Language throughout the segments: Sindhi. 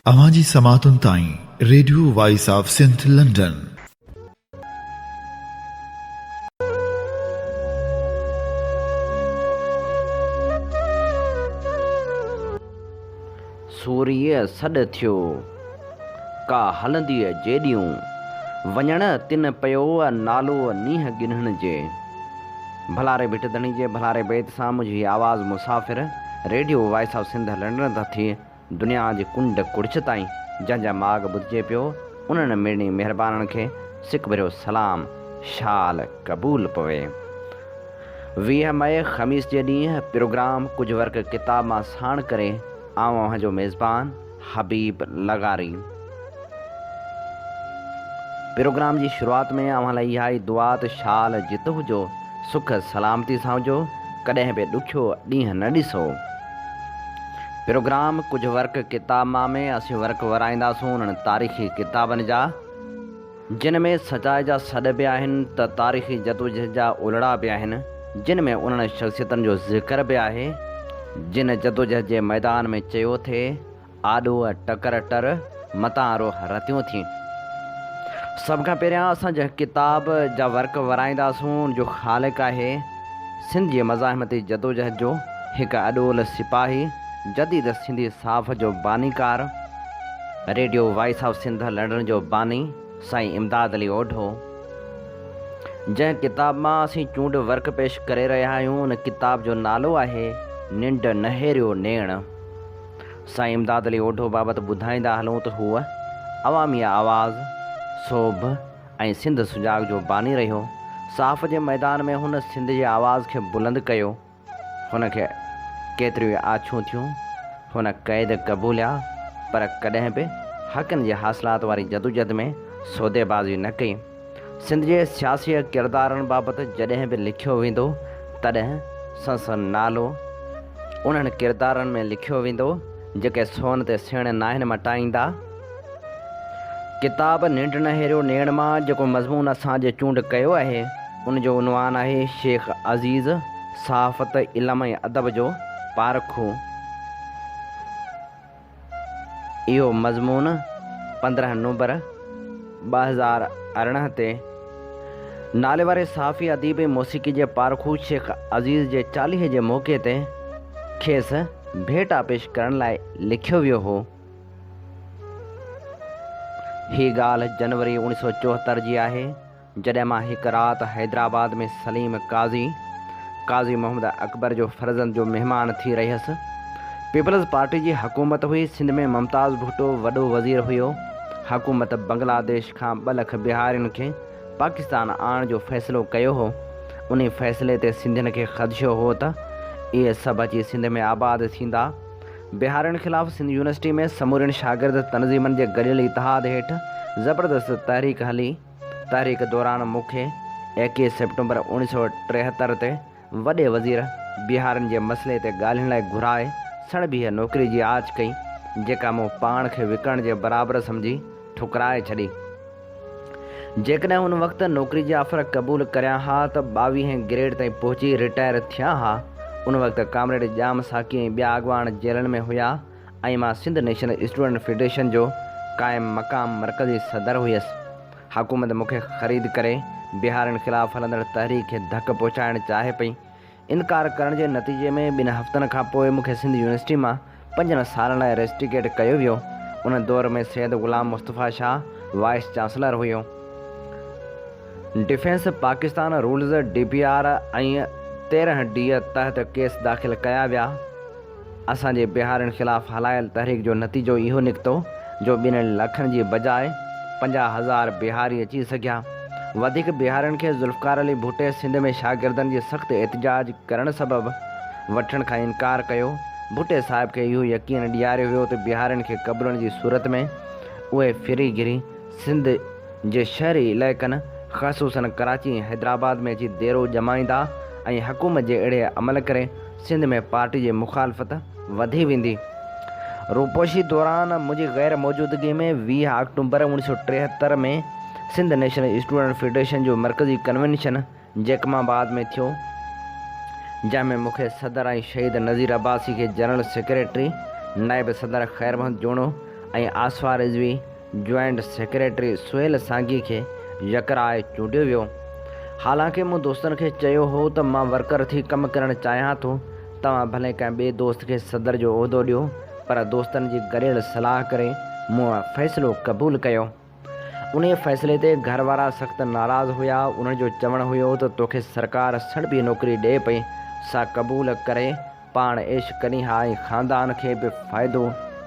اوهان جي سماعتن تائين radio voice of Sindh London. سوريء سڏ ٿيو، ڪا هلنديء جيڏيون، وڃڻ تن پيو نالو نينهن ڳنهڻ جي. ڀلاري ڀٽ ڌڻي جي ڀلاري بيت سان منهنجي هي آواز مسافر radio voice of Sindh London تان ٿي دنيا جي ڪنڊ ڪڙڇ تائين جنهن جا ماڳ ٻڌجي پيو، انهن مڙني مهربانن کي سڪ ڀريو سلام شال قبول پوي. 20 مئي خميس جي ڏينهن پروگرام ڪجهه ورق ڪتاب مان ساڻ ڪري آئون اوهان جو ميزبان حبيب لغاري. پروگرام جي شروعات ۾ اوهان لاء اها ئي دعا ته شال جت هجو، سک سلامتي سان هجو، ڪڏهن به ڏکيو ڏينهن نه ڏسو. پروگرام ڪجهه ورق ڪتاب مان ۾ اسين ورق ورائينداسون انهن تاريخي ڪتابن جا، جن ۾ سچائي جا سڏ به آهن ته تاريخي جدوجهد جا اولڙا به آهن، جن ۾ انهن شخصيتن جو ذڪر به آهي، جن جدوجهد جي ميدان ۾ چيو ٿي آڏوء ٽڪر ٽر، متان روح رتيون ٿين. سڀ کان پهريان اسان جنهن ڪتاب جا ورق ورائينداسون ان جو خالق آهي سنڌ جي مزاحمتي جدوجهد جو هڪ اڏول سپاهي، جديد سنڌي صحافت جو بانيڪار، radio voice of Sindh London جو باني سائين امداد علي اوڍو. جنهن ڪتاب مان اسين چونڊ ورق پيش ڪري رهيا آهيون ان ڪتاب جو نالو آهي ننڊ نهيريو نيڻ. سائين امداد علي اوڍو بابت ٻڌائيندا هلون ته هو عوامي آواز، سوڀ ۽ سنڌ سجاڳ جو باني رهيو. صحافت جي ميدان ۾ هن سنڌ جي آواز کي بلند ڪيو. هن کي ڪيتريون ئي آڇون ٿيون، هن قيد قبوليا پر ڪڏهن به حقن جي حاصلات واري جدوجھد ۾ سوديبازي نه ڪئي. سنڌ جي سياسي ڪردارن بابت جڏهن به لکيو ويندو تڏهن سندس نالو انهن ڪردارن ۾ لکيو ويندو جيڪي سون تي سيڻ ناهن مٽائيندا. ڪتاب ننڊ نه هيريو نيڻ مان جيڪو مضمون اسان جي چونڊ ڪيو آهي ان جو عنوان آهي شيخ عزيز صحافت، علم ۽ ادب جو پارکو. اهو مضمون 15 نومبر 2018 تي ناليواري صحافي، اديب ۽ موسيقي جي پارکو شيخ عزيز جي چاليهي جي موقعي تي کيس ڀيٽا پيش ڪرڻ لاء لکيو ويو هو. هي ڳالهه جنوري 1974 جي آهي. جڏهن مان هڪ رات حيدرآباد ۾ سليم قاضي، قاضي محمد اڪبر جو فرزند جو مهمان ٿي رهيس. پيپلز پارٽي جي حڪومت هئي، سنڌ ۾ ممتاز ڀٽو وڏو وزير هيو. حڪومت بنگلاديش کان ٻه لک بهارين کي پاڪستان آڻڻ جو فيصلو ڪيو هو. انهي فيصلي تي سنڌين کي خدشو هو ته اهي سڀ اچي سنڌ ۾ آباد ٿيندا. بهارين خلاف سنڌ يونيورسٽي ۾ سمورين شاگرد تنظيمن جي گڏيل اتحاد هيٺ زبردست تحريڪ هلي. تحريڪ دوران مون کي ايڪيهه سيپٽمبر اوڻيهه سؤ ٽيهتر تي وڏي وزير بهارين جي مسئلي تي ڳالهين لاء گهرائي سڻڀيء نوڪري جي آڇ ڪئي، جيڪا مون پاڻ کي وڪڻڻ جي برابر سمجهي ٺڪرائي ڇڏي. جيڪڏهن ان وقت نوڪري جي آفر قبول ڪريان ها ته ٻاويهين گريڊ تائين پهچي رٽائر ٿيان ها. ان وقت ڪامريڊ ڄام ساقي ۽ ٻيا اڳواڻ جيلن ۾ هيا. ۽ مان سنڌ نيشنل اسٽوڊنٽ فيڊريشن جو قائم مقام مرڪزي صدر هيس. حڪومت مون کي خريد ڪري بهارين خلاف هلندڙ تحريڪ کي ڌڪ پهچائڻ چاهي پئي. انڪار ڪرڻ جي نتيجي ۾ ٻن هفتن کان پوء مون کي سنڌ يونيورسٽي مان پنجن سالن لاء ريسٽيڪيٽ ڪيو ويو. ان دور ۾ سيد غلام مصطفيٰ شاهه وائيس چانسلر هيو. Defence Pakistan rules, D P R, ۽ 13 D تحت ڪيس داخل ڪيا ويا. اسان جي بهارين خلاف هلايل تحريڪ جو نتيجو اهو نڪتو جو ٻن لکن جي بجاء 50 هزار بهاري اچي سگهيا. وڌيڪ بهارين کي ذوالفقار علي ڀٽي سنڌ ۾ شاگردن جي سخت احتجاج ڪرڻ سبب وٺڻ کان انڪار ڪيو. ڀٽي صاحب کي اهو يقين ڏياريو ويو ته بهارين کي قبولڻ جي صورت ۾ اهي ڦري گهري سنڌ جي شهري علائقن خصوصاً ڪراچي ۽ حيدرآباد ۾ اچي ديرو ڄمائيندا ۽ حڪومت جي اهڙي عمل ڪري سنڌ ۾ پارٽي جي مخالفت وڌي ويندي. روپوشي دوران منهنجي غير موجودگي ۾ 20 October 1973 ۾ Sindh national student federation جو مرڪزي ڪنوينشن جيڪب آباد ۾ ٿيو، جنهن ۾ مون کي صدر ۽ شهيد نذير عباسي کي جنرل سيڪريٽري، نائب صدر خير محمد جوڻو ۽ آصفه رضوي جوائنٽ سيڪريٽري سهيل سانگي کي يڪراء چونڊيو ويو. حالانڪه مون دوستن کي چيو هو ته مان ورڪر ٿي ڪم ڪرڻ چاهيان ٿو، توهان ڀلي ڪنهن ٻئي دوست کي صدر جو عهدو ڏيو، پر دوستن جي گڏيل صلاح ڪري مون فيصلو قبول ڪيو. انهيء فيصلي تي گهر وارا سخت ناراض هيا، انهن جو چوڻ هيو ته توکي سرڪار سڻڀي نوڪري ڏئي پئي، سا قبول ڪري پاڻ عيش ڪرين ها ۽ خاندان کي به فائدو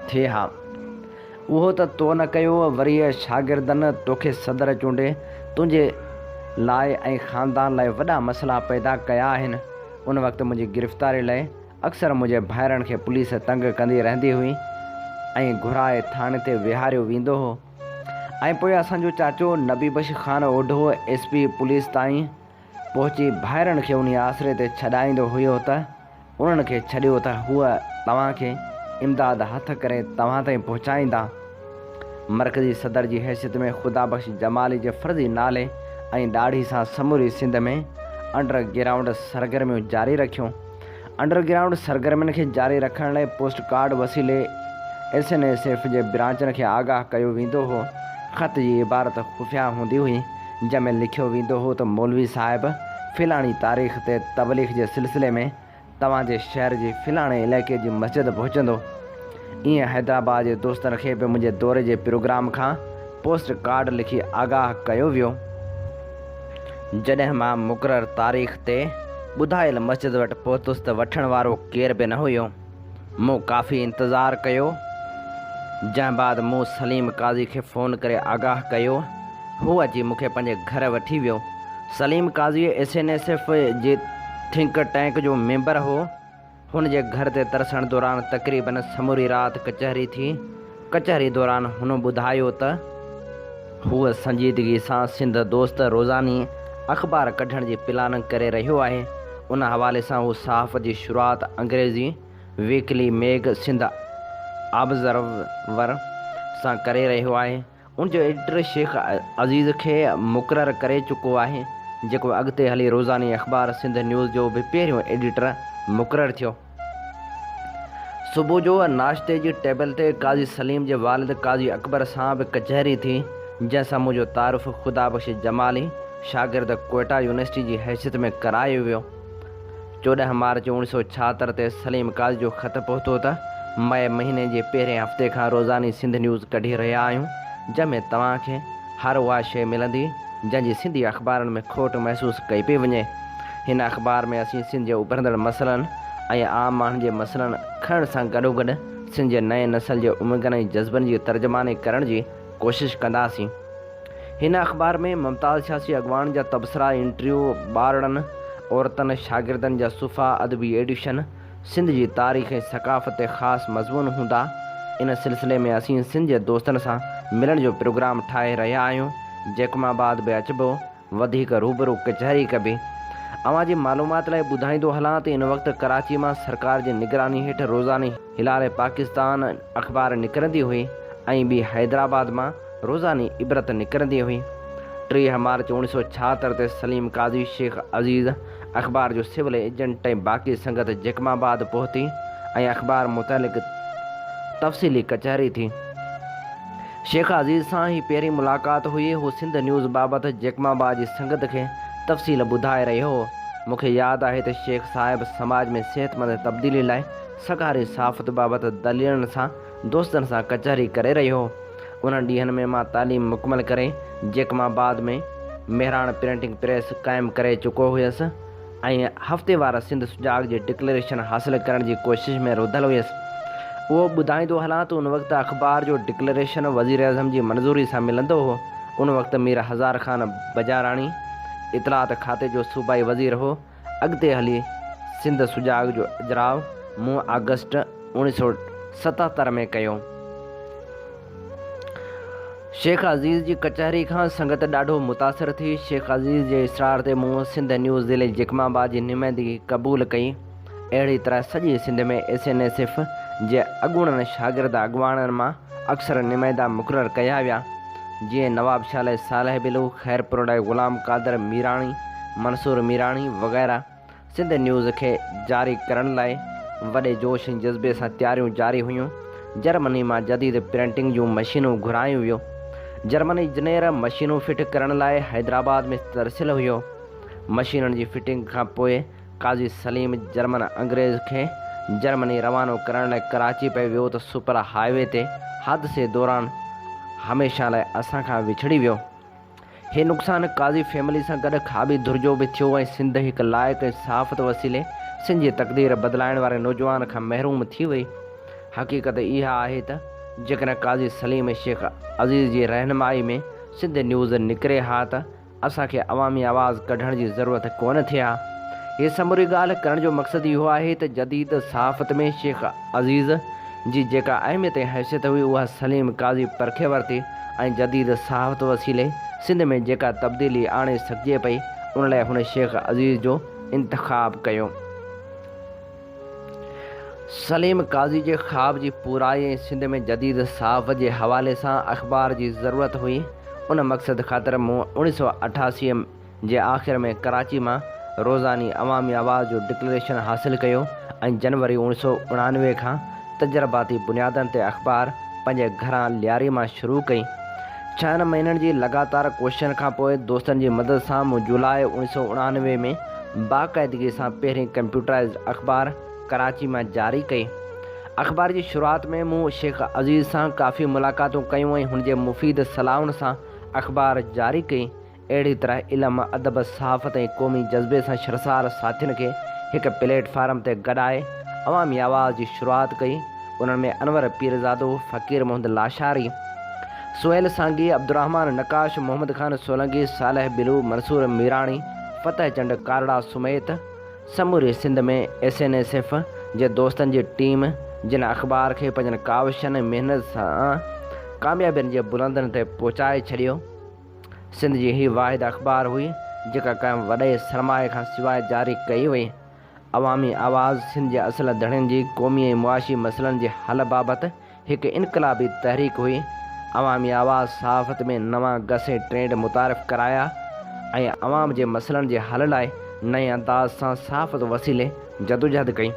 ٿئي ها. اهو ته تو نه ڪيو، وري شاگردن توکي صدر چونڊي تنهنجي لاء ۽ خاندان لاء وڏا مسئلا پيدا ڪيا آهن. ان وقت منهنجي گرفتاري لاء اڪثر منهنجي ڀائرن کي پوليس تنگ ڪندي رهندي هئي ۽ گهرائي ٿاڻي تي ويهاريو ويندو هو ۽ پوء اسان جو چاچو Nabi Bakhsh Khan Odho S P police تائين پهچي ڀائرن کي انهي آسري تي ڇڏائيندو هيو ته انهن کي ڇڏيو ته هو توهان کي امداد هٿ ڪري توهان تائين پهچائيندا. مرڪزي صدر جي حيثيت ۾ خدا بخش جمالي جي فرضي نالي ۽ ڏاڙهي سان سموري سنڌ ۾ انڊر گرائونڊ سرگرميون جاري رکيون. انڊر گرائونڊ سرگرمين کي جاري رکڻ لاء پوسٽ ڪارڊ وسيلي ايس اين ايس ايف جي برانچن کي آگاهه ڪيو ويندو هو. خط جي عبارت خفيه هوندي هئي، جنهن ۾ لکيو ويندو هو ته مولوي صاحب فلاڻي تاريخ تي تبليغ جي سلسلي ۾ توهان جي شهر جي فلاڻي علائقي جي مسجد پهچندو. ائين حيدرآباد جي دوستن کي به منهنجي دوري جي پروگرام کان پوسٽ ڪارڊ لکي آگاهه ڪيو ويو. جڏهن مان مقرر تاريخ تي ٻڌايل مسجد وٽ پهتس ته وٺڻ وارو ڪير به نه هيو. مون ڪافي انتظار ڪيو، جنهن بعد مون سليم قاضي کي فون ڪري آگاهه ڪيو. هو اچي مون کي پنهنجي گهر وٺي ويو. Saleem Qazi S N S F جي ٿنڪ ٽينڪ جو ميمبر هو. هن جي گهر تي ترسڻ دوران تقريبن سموري رات ڪچهري ٿي. ڪچهري دوران هن ٻڌايو ته. هو سنجيدگي سان سنڌ دوست روزاني اخبار ڪڍڻ جي پلاننگ ڪري رهيو آهي. ان حوالي سان هو صحافت جي شروعات انگريزي ويڪلي ميگ سنڌ آبزرور سان ڪري رهيو آهي. ان جو ايڊيٽر شيخ عزيز کي مقرر ڪري چڪو آهي، جيڪو اڳتي هلي روزاني اخبار سنڌ نيوز جو به پهريون ايڊيٽر مقرر ٿيو. صبح جو ناشتي جي ٽيبل تي قاضي سليم جي والد قاضي اڪبر سان به ڪچهري ٿي، جنهن سان منهنجو تعارف خدا بخش جمالي، شاگرد ڪوئيٽا يونيورسٽي جي حيثيت ۾ ڪرايو ويو. 14 مارچ 1976 تي سليم قاضي جو خط پهتو ته مئي مهيني جي پهرين هفتي کان روزاني سنڌ نيوز ڪڍي رهيا آهيون جنهن ۾ توهان کي هر اها شيء ملندي جنهن جي سنڌي اخبارن ۾ کوٽ محسوس ڪئي پئي وڃي. هن اخبار ۾ اسين سنڌ جي اڀرندڙ مسئلن ۽ عام ماڻهن جي مسئلن کڻڻ سان گڏوگڏ سنڌ جي نئين نسل جي امنگن ۽ جذبن جي ترجماني ڪرڻ جي ڪوشش ڪنداسين. هن اخبار ۾ ممتاز سياسي اڳواڻن جا تبصرا، انٽريو، ٻارڙن، عورتن، شاگردن جا صفحا، ادبي ايڊيشن، سنڌ جي تاريخ ۽ ثقافت تي خاص مضمون هوندا. ان سلسلي ۾ اسين سنڌ جي دوستن سان ملڻ جو پروگرام ٺاهي رهيا آهيون. جيڪب آباد به اچبو. وڌيڪ روبرو ڪچهري ڪبي. اوهان جي معلومات لاء ٻڌائيندو هلان ته ان وقت ڪراچي مان سرڪار جي نگراني هيٺ روزاني هلال پاڪستان اخبار نڪرندي هئي ۽ ٻي حيدرآباد مان روزاني عبرت نڪرندي هئي. 30 مارچ 1976 تي سليم قاضي، شيخ عزيز اخبار جو سول ايجنٽ ۽ باقي سنگت جيڪب آباد پهتي ۽ اخبار متعلق تفصيلي ڪچهري ٿي. شيخ عزيز سان هي پهرين ملاقات هئي. هو سنڌ نيوز بابت جيڪب آباد جي سنگت کي تفصيل ٻڌائي رهيو هو. مون کي ياد آهي ته شيخ صاحب سماج ۾ صحتمند تبديلي لاء سگهاري صحافت بابت دليلن سان دوستن سان ڪچهري ڪري رهيو هو. انهن ڏينهن ۾ مان تعليم مڪمل ڪري جيڪب آباد ۾ مهراڻ پرنٽنگ پريس قائم ڪري چڪو هيس. ۽ هفتيوار سنڌ سجاڳ جي ڊڪليريشن حاصل ڪرڻ جي ڪوشش ۾ رڌل هيس. اهو ٻڌائيندو هلان ته ان وقت اخبار جو ڊڪليريشن وزيراعظم جي منظوري سان ملندو هو. ان وقت مير هزار خان بجاراڻي اطلاعات کاتي جو صوبائي وزير هو. اڳتي هلي سنڌ سجاڳ جو اجراء مون آگسٽ 1977 ۾ ڪيو. شيخ عزيز جي ڪچهري کان سنگت ڏاڍو متاثر ٿي. شيخ عزيز جي اصرار تي مون سنڌ نيوز ضلعي جيڪب آباد جي نمائندگي قبول ڪئي. اهڙي طرح سڄي Sindh ۾ S N S F جي اڳوڻن شاگرد اڳواڻن مان اڪثر نمائندا مقرر ڪيا ويا، جيئن نوابشاهه لاء صالح بلو، خيرپور لاء غلام قادر ميراڻي، منصور ميراڻي وغيره. سنڌ نيوز کي جاري ڪرڻ لاء وڏي جوش ۽ جذبي سان تياريون جاري هيون. جرمني مان جديد پرنٽنگ جون مشينون گهرايون ويون. جرمن انجنيئر مشينون فٽ ڪرڻ لاء حيدرآباد ۾ ترسيل هيو. مشينن جي فٽنگ کان پوء قاضي سليم جرمن انگريز کي جرمني روانو ڪرڻ لاء ڪراچي پئي ويو ته سپر هاء وي تي حادثي دوران هميشه لاء اسان کان وڇڙي ويو. هي نقصان قاضي فيملي سان گڏ کاٻي ڌر جو به ٿيو ۽ سنڌ هڪ لائق ۽ صحافت وسيلي سنڌ جي تقدير بدلائڻ واري نوجوان کان محروم ٿي وئي. حقيقت اها آهي ته جيڪڏهن قاضي سليم ۽ شيخ عزيز جي رهنمائي ۾ سنڌ نيوز نڪري ها ته اسان کي عوامي آواز ڪڍڻ جي ضرورت ڪونه ٿئي ها. هيء سموري ڳالهه ڪرڻ جو مقصد اهو آهي ته جديد صحافت ۾ شيخ عزيز جي جيڪا اهميت ۽ حيثيت هئي اها سليم قاضي پرکي ورتي ۽ جديد صحافت وسيلي سنڌ ۾ جيڪا تبديلي آڻي سگهجي پئي ان لاء هن شيخ عزيز جو انتخاب ڪيو. سليم قاضي جي خواب جي پورائي ۽ سنڌ ۾ جديد صحافت جي حوالي سان اخبار جي ضرورت هئي، ان مقصد خاطر مون 1988 جي آخر ۾ ڪراچي مان روزاني عوامي آواز جو ڊڪلريشن حاصل ڪيو ۽ جنوري 1989 کان تجرباتي بنيادن تي اخبار پنهنجي گهران لياري مان شروع ڪئي. ڇهن مهينن جي لڳاتار ڪوششن کانپوء دوستن جي مدد سان مون جولاء 1989 ۾ باقاعدگي سان پهرين ڪمپيوٽرائيزڊ اخبار ڪراچي مان جاري ڪئي. اخبار جي شروعات ۾ مون شيخ عزيز سان ڪافي ملاقاتون ڪيون ۽ هن جي مفيد صلاحن سان اخبار جاري ڪئي. اهڙي طرح علم، ادب، صحافت ۽ قومي جذبي سان شرسار ساٿين کي هڪ پليٽ فارم تي گڏائي عوامي آواز جي شروعات ڪئي. انهن ۾ انور پيرزادو، فقير محمد لاشاري، سهيل سانگي، عبدالرحمان نقاش، محمد خان سولنگي، صالح بلو، منصور ميراڻي، فتح چنڊ ڪارڙا سميت سموري Sindh ۾ S N S F جي دوستن جي ٽيم جن اخبار کي پنهنجن ڪاوشن ۽ محنت سان ڪاميابين جي بلندين تي پهچائي ڇڏيو. سنڌ جي هي واحد اخبار هئي جيڪا ڪنهن وڏي سرمائي کان سواء جاري ڪئي وئي. عوامي آواز سنڌ جي اصل ڌڻين جي قومي ۽ معاشي مسئلن جي حل بابت هڪ انقلابي تحريڪ هئي. عوامي آواز صحافت ۾ نوان گس ۽ ٽرينڊ متعارف ڪرايا ۽ عوام جي مسئلن جي حل لاء نئين انداز سان صحافت وسيلي جدوجهد ڪئي.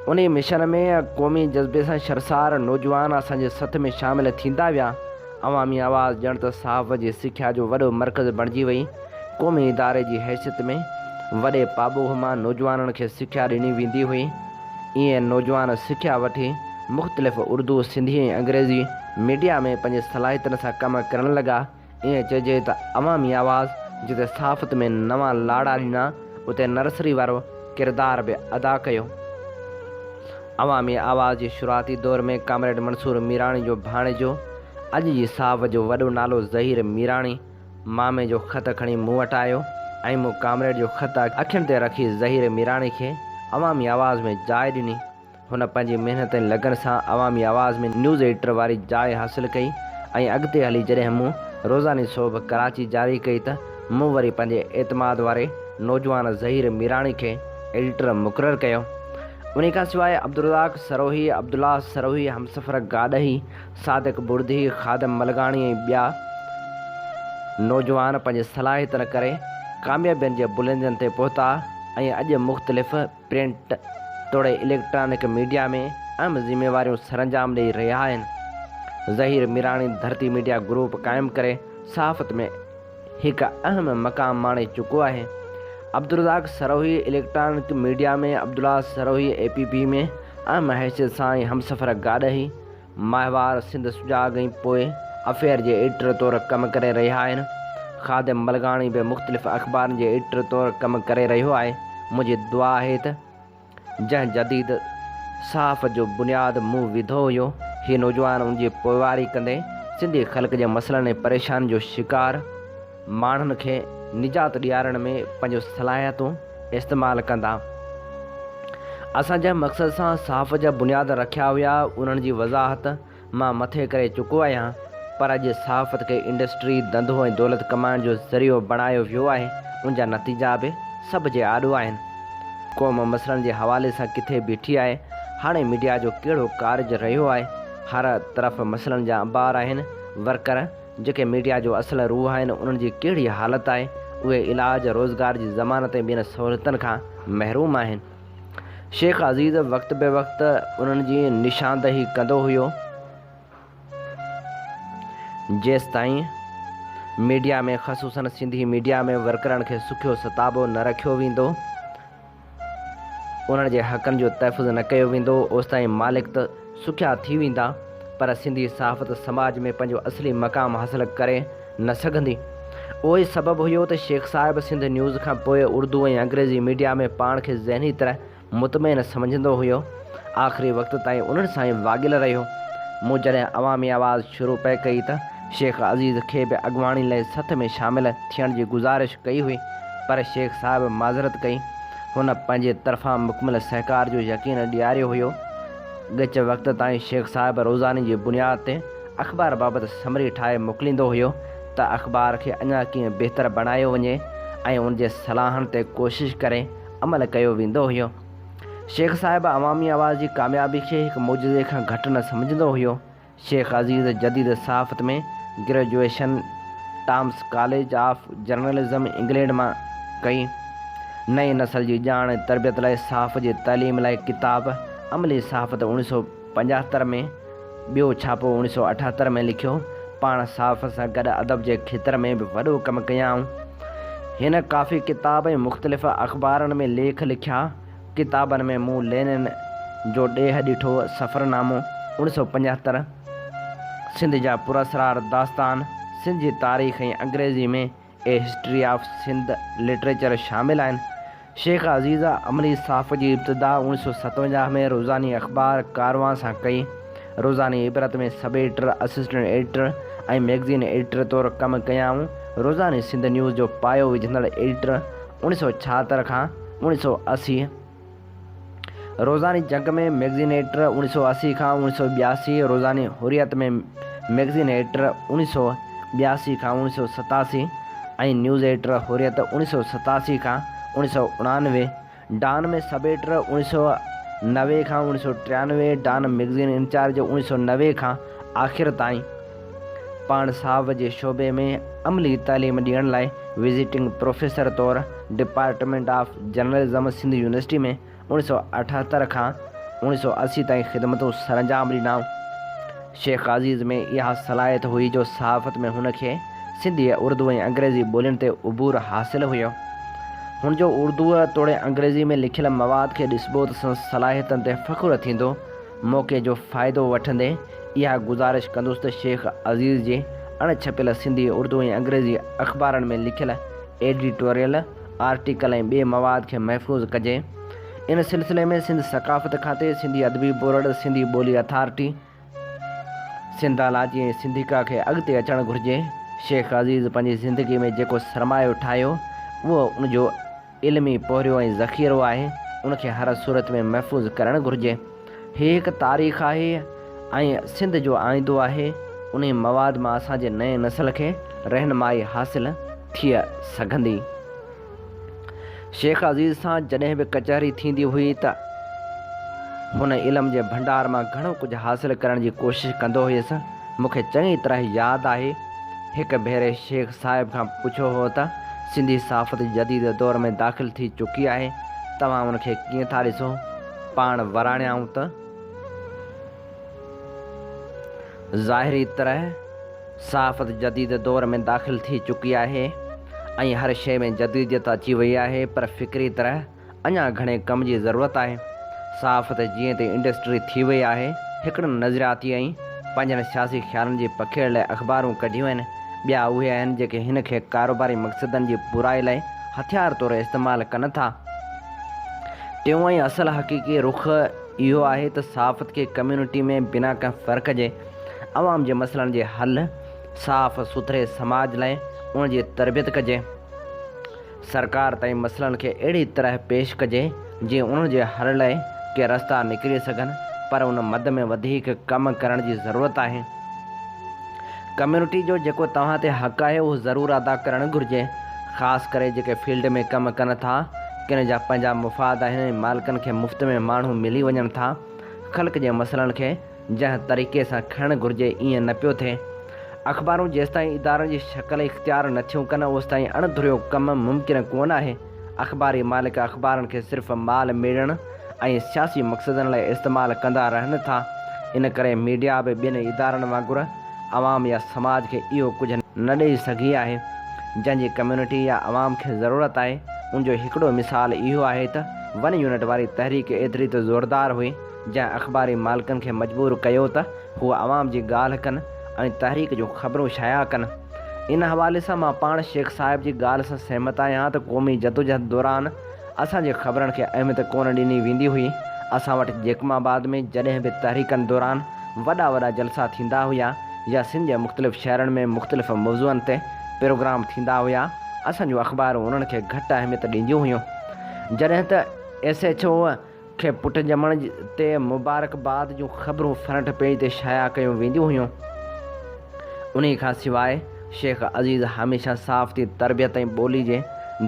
انهي مشن ۾ قومي جذبي سان شرسار نوجوان اسان جي سٿ ۾ شامل ٿيندا ويا. عوامي آواز ڄڻ ته صحافت جي سکيا جو وڏو مرڪز بڻجي وئي. قومي اداري جي حيثيت ۾ وڏي پاٻوهه مان نوجوانن کي سکيا ڏني ويندي هئي. ايئن نوجوان سکيا وٺي مختلف اردو، سنڌي ۽ انگريزي ميڊيا ۾ پنهنجي صلاحيتن سان ڪم ڪرڻ لڳا. ايئن چئجي ته عوامي آواز جتي صحافت ۾ نوان لاڙا ڏنا، اتي نرسري وارو ڪردار به ادا ڪيو. عوامي آواز جي شروعاتي دور ۾ ڪامريڊ منصور ميراڻي جو ڀاڻيجو، اڄ جي صحافت جو وڏو نالو ظهير ميراڻي، مامي جو خط کڻي مون وٽ آيو ۽ مون ڪامريڊ جو خط اکين تي رکي ظهير ميراڻي کي عوامي آواز ۾ جاء ڏني. هن پنهنجي محنت ۽ لگن سان عوامي آواز ۾ نيوز ايڊيٽر واري جاء حاصل ڪئي ۽ اڳتي هلي جڏهن مون روزاني سوڀ ڪراچي جاري ڪئي ته مون وري پنهنجي اعتماد واري نوجوان ظهير ميراڻي کي ايڊيٽر مقرر ڪيو. انهي کان سواء عبدالرزاق سروهي، عبدالله سروهي، همسفر گاڏهي، صادق بڙدي، خادم ملغاڻي ۽ ٻيا نوجوان پنهنجي صلاحيتن ڪري ڪاميابين جي بلندين تي پهتا ۽ اڄ مختلف پرنٽ توڙي اليڪٽرانڪ ميڊيا ۾ اهم ذميواريون سرانجام ڏئي رهيا آهن. ظهير ميراڻي ڌرتي ميڊيا گروپ قائم ڪري صحافت ۾ هڪ اهم مقام ماڻي چڪو آهي. Abdulrazzaq Sarohi electronic media ۾ Abdullah Sarohi A P P ۾ اهم حيثيت سان ۽ همسفر گاڏهي ماهوار سنڌ سجاڳ ۽ پوء افيئر جي ايڊيٽر طور ڪم ڪري رهيا آهن. خادم ملغاڻي به مختلف اخبارن جي ايڊيٽر طور ڪم ڪري رهيو آهي. منهنجي دعا آهي ته جنهن جديد صحافت جو بنياد مون وڌو هيو، هي نوجوان ان جي پوئواري ڪندي سنڌي خلق جي مسئلن ۽ پريشانين جو شڪار ماڻهن کي نجات ڏيارڻ ۾ پنهنجون صلاحيتون استعمال ڪندا. اسان جنهن مقصد سان صحافت جا بنياد رکيا هيا، انهن جي وضاحت مان مٿي ڪري چڪو آهيان، پر اڄ صحافت کي انڊسٽري، ڌنڌو ۽ دولت ڪمائڻ جو ذريعو بڻايو ويو آهي، ان جا نتيجا به سڀ جي آڏو آهن. قوم مسئلن جي حوالي سان ڪٿي بيٺي آهي، هاڻي ميڊيا جو ڪهڙو ڪارج رهيو آهي، هر طرف مسئلن جا انبار آهن، ورڪر، جيڪي ميڊيا جو اصل روح آهن انهن جي ڪهڙي حالت آهي، اهي علاج، روزگار جي ضمانت ۽ ٻين سهولتن کان محروم آهن. شيخ عزيز وقت به وقت انهن جي نشاندهي ڪندو هيو. جيستائين ميڊيا ۾ خصوصن سنڌي ميڊيا ۾ ورڪرن کي سکيو ستابو نه رکيو ويندو، انهن جي حقن جو تحفظ نه ڪيو ويندو، اوستائين مالڪ ته سکيا ٿي ويندا پر سنڌي صحافت سماج ۾ پنهنجو اصلي مقام حاصل ڪري نه سگهندي. اهو ئي سبب هيو ته شيخ صاحب سنڌ نيوز کان پوء اردو ۽ انگريزي ميڊيا ۾ پاڻ کي ذهني طرح مطمئن سمجهندو هيو. آخري وقت تائين انهن سان ئي واڳيل رهيو. مون جڏهن عوامي آواز شروع پئي ڪئي ته شيخ عزيز کي به اڳواڻي لئه سٿ ۾ شامل ٿيڻ جي گذارش ڪئي هئي پر شيخ صاحب معذرت ڪئي. هن پنهنجي طرفان مڪمل سهڪار جو يقين ڏياريو هيو. ڳچ وقت تائين شيخ صاحب روزاني جي بنياد تي اخبار بابت سمري ٺاهي موڪليندو هيو ته اخبار کي اڃا ڪيئن بهتر بڻايو وڃي ۽ ان جي صلاحن تي ڪوشش ڪري عمل ڪيو ويندو هيو. شيخ صاحب عوامي آواز جي ڪاميابي کي هڪ معجزي کان گهٽ نه سمجهندو هيو. شيخ عزيز جديد صحافت ۾ graduation Thomas college of journalism England مان ڪئي. نئين نسل جي ڄاڻ ۽ تربيت لاء صحافت جي تعليم لاء ڪتاب عملي صحافت اوڻيهه سؤ پنجاهتر ۾ ٻيو ڇاپو اوڻيهه سؤ اٺهتر ۾ لکيو. پاڻ صحافت سان گڏ ادب جي کيتر ۾ به وڏو ڪم ڪيائون. هن ڪافي ڪتاب ۽ مختلف اخبارن ۾ ليک لکيا. ڪتابن ۾ مون لينن جو ڏيهه ڏٺو سفرنامو، اوڻيهه سؤ پنجاهتر، سنڌ جا پراسرار داستان، سنڌ جي تاريخ ۽ انگريزي ۾ a history of Sindh literature شامل آهن. شيخ عزيز عملي صحافت جي ابتدا اوڻيهه سؤ ستونجاهه ۾ روزاني اخبار ڪاروان سان ڪئي. روزاني عبرت ۾ sub editor, assistant editor ۽ magazine editor طور ڪم ڪيائون. روزاني سنڌ نيوز جو پايو وجهندڙ ايڊيٽر اوڻيهه سؤ ڇاهتر کان اوڻيهه سؤ 80، روزاني جنگ ۾ مئگزين ايڊيٽر اوڻيهه سؤ 80 کان اوڻيهه سؤ 82، روزاني حريت ۾ مئگزين ايڊيٽر اوڻيهه سؤ 82 کان اوڻيهه سؤ 87 ۽ نيوز ايڊيٽر حريت اوڻيهه سؤ 87 کان اوڻيهه سؤ 89، ڊان ۾ سب ايڊيٽر اوڻيهه سؤ 90 کان اوڻيهه سؤ 93، ڊان مئگزين انچارج اوڻيهه سؤ 90 کان آخر تائين. پاڻ صحافت جي شعبي ۾ عملي تعليم ڏيڻ لاء وزيٽنگ پروفيسر طور department of journalism Sindh university ۾ اوڻيهه سؤ اٺهتر کان اوڻيهه سؤ 80 تائين خدمتون سرانجام ڏنائون. شيخ عزيز ۾ اها صلاحيت هئي جو صحافت ۾ هن کي سنڌي، اردو ۽ انگريزي ٻولين تي عبور حاصل هيو. هن جو اردوء توڙي انگريزي ۾ لکيل مواد کي ڏسبو ته سندس صلاحيتن تي فخر ٿيندو. موقعي جو فائدو وٺندي اها گذارش ڪندس ته شيخ عزيز جي اڻ ڇپيل سنڌي، اردو ۽ انگريزي اخبارن ۾ لکيل ايڊيٽوريل، آرٽيڪل ۽ ٻئي مواد کي محفوظ ڪجي. ان سلسلي ۾ سنڌ ثقافت کاتي، سنڌي ادبي بورڊ، سنڌي ٻولي اٿارٽي، سنڌالاجي ۽ سنڌيڪا کي اڳتي اچڻ گهرجي. شيخ عزيز پنهنجي زندگي ۾ جيڪو سرمايو ٺاهيو، اهو ان جو علمي پورهيو ۽ ذخيرو آهي، ان کي هر صورت ۾ محفوظ ڪرڻ گهرجي. هي هڪ تاريخ آهي ۽ سنڌ جو آئيندو آهي، انهي مواد مان اسان جي نئين نسل کي رهنمائي حاصل ٿي سگهندي. شيخ عزيز سان جڏهن به ڪچهري ٿيندي هئي ته هن علم جي ڀنڊار مان گهڻو ڪجهه حاصل ڪرڻ جي ڪوشش ڪندو هيس. مون کي چڱي طرح ياد آهي، هڪ ڀيري شيخ صاحب کان پڇيو هو ته سنڌي صحافت جديد دور ۾ داخل ٿي چڪي آهي، توهان ان کي ڪيئن ٿا ڏسو؟ پاڻ وراڻيائون ته. ظاهري طرح صحافت جديد دور ۾ داخل ٿي چڪي آهي ۽ هر شيء ۾ جديديت اچي وئي آهي پر فڪري طرح اڃا گهڻي ڪم جي ضرورت آهي. صحافت جيئن ته انڊسٽري ٿي وئي آهي، هڪڙن نظرياتي ۽ پنهنجن سياسي خيالن جي پکيڙ لاء اخبارون ڪڍيون آهن، ٻيا اهي آهن جيڪي هن کي ڪاروباري مقصدن جي پورائي لاء هٿيار طور استعمال ڪن ٿا. ٽيون ۽ اصل حقيقي رخ اهو آهي ته صحافت کي ڪميونٽي ۾ بنا ڪنهن فرق جي عوام جي مسئلن جي حل، صاف سٿري سماج لاء ان جي تربيت ڪجي. سرڪار تائين مسئلن کي اهڙي طرح پيش ڪجي جيئن انهن جي حل لاء ڪي رستا نڪري سگهن پر ان مد ۾ وڌيڪ ڪم ڪرڻ جي ضرورت آهي. ڪميونٽي جو جيڪو توهان تي حق آهي اهو ضرور ادا ڪرڻ گهرجي. خاص ڪري جيڪي فيلڊ ۾ ڪم ڪن ٿا ڪن جا پنهنجا مفاد آهن ۽ مالڪن کي مفت ۾ ماڻهو ملي وڃن ٿا. خلق جي مسئلن کي جنهن طريقي سان کڻڻ گهرجي ائين نه پيو ٿئي. اخبارون جيستائين ادارن جي شڪل اختيار نه ٿيون ڪن اوستائين اڻ ڌريو ڪم ممڪن ڪونه آهي. اخباري مالڪ اخبارن کي صرف مال ميڙڻ ۽ سياسي مقصدن لاء استعمال ڪندا رهن ٿا. ان ڪري ميڊيا به ٻين ادارن وانگر عوام يا سماج کي اهو ڪجهه نه ڏئي سگهي آهي، جنهن جي ڪميونٽي يا عوام کي ضرورت آهي. ان جو هڪڙو مثال اهو آهي ته ون يونٽ واري تحريڪ ايتري ته زوردار هئي، جنهن اخباري مالڪن کي مجبور ڪيو ته هو عوام جي ڳالهه ڪن ۽ تحريڪ جون خبرون شايع ڪن. ان حوالي سان مان پاڻ شيخ صاحب جي ڳالهه سان سهمت آهيان ته قومي جدوجهد دوران اسان جي خبرن کي اهميت ڪونه ڏني ويندي هئي. اسان وٽ جيڪب آباد ۾ جڏهن به تحريڪن دوران وڏا وڏا جلسا ٿيندا هيا يا سنڌ جي مختلف شهرن ۾ مختلف موضوعن تي پروگرام ٿيندا هيا اسان جون اخبارون انهن کي گهٽ اهميت ڏينديون هيون. جڏهن ته ايس ايڇ او کي پٽ ڄمڻ تي مبارڪباد جون خبرون فرنٽ پيج تي شايع ڪيون وينديون هيون. انهي کان سواء شيخ عزيز هميشه صحافتي تربيت ۽ ٻولي جي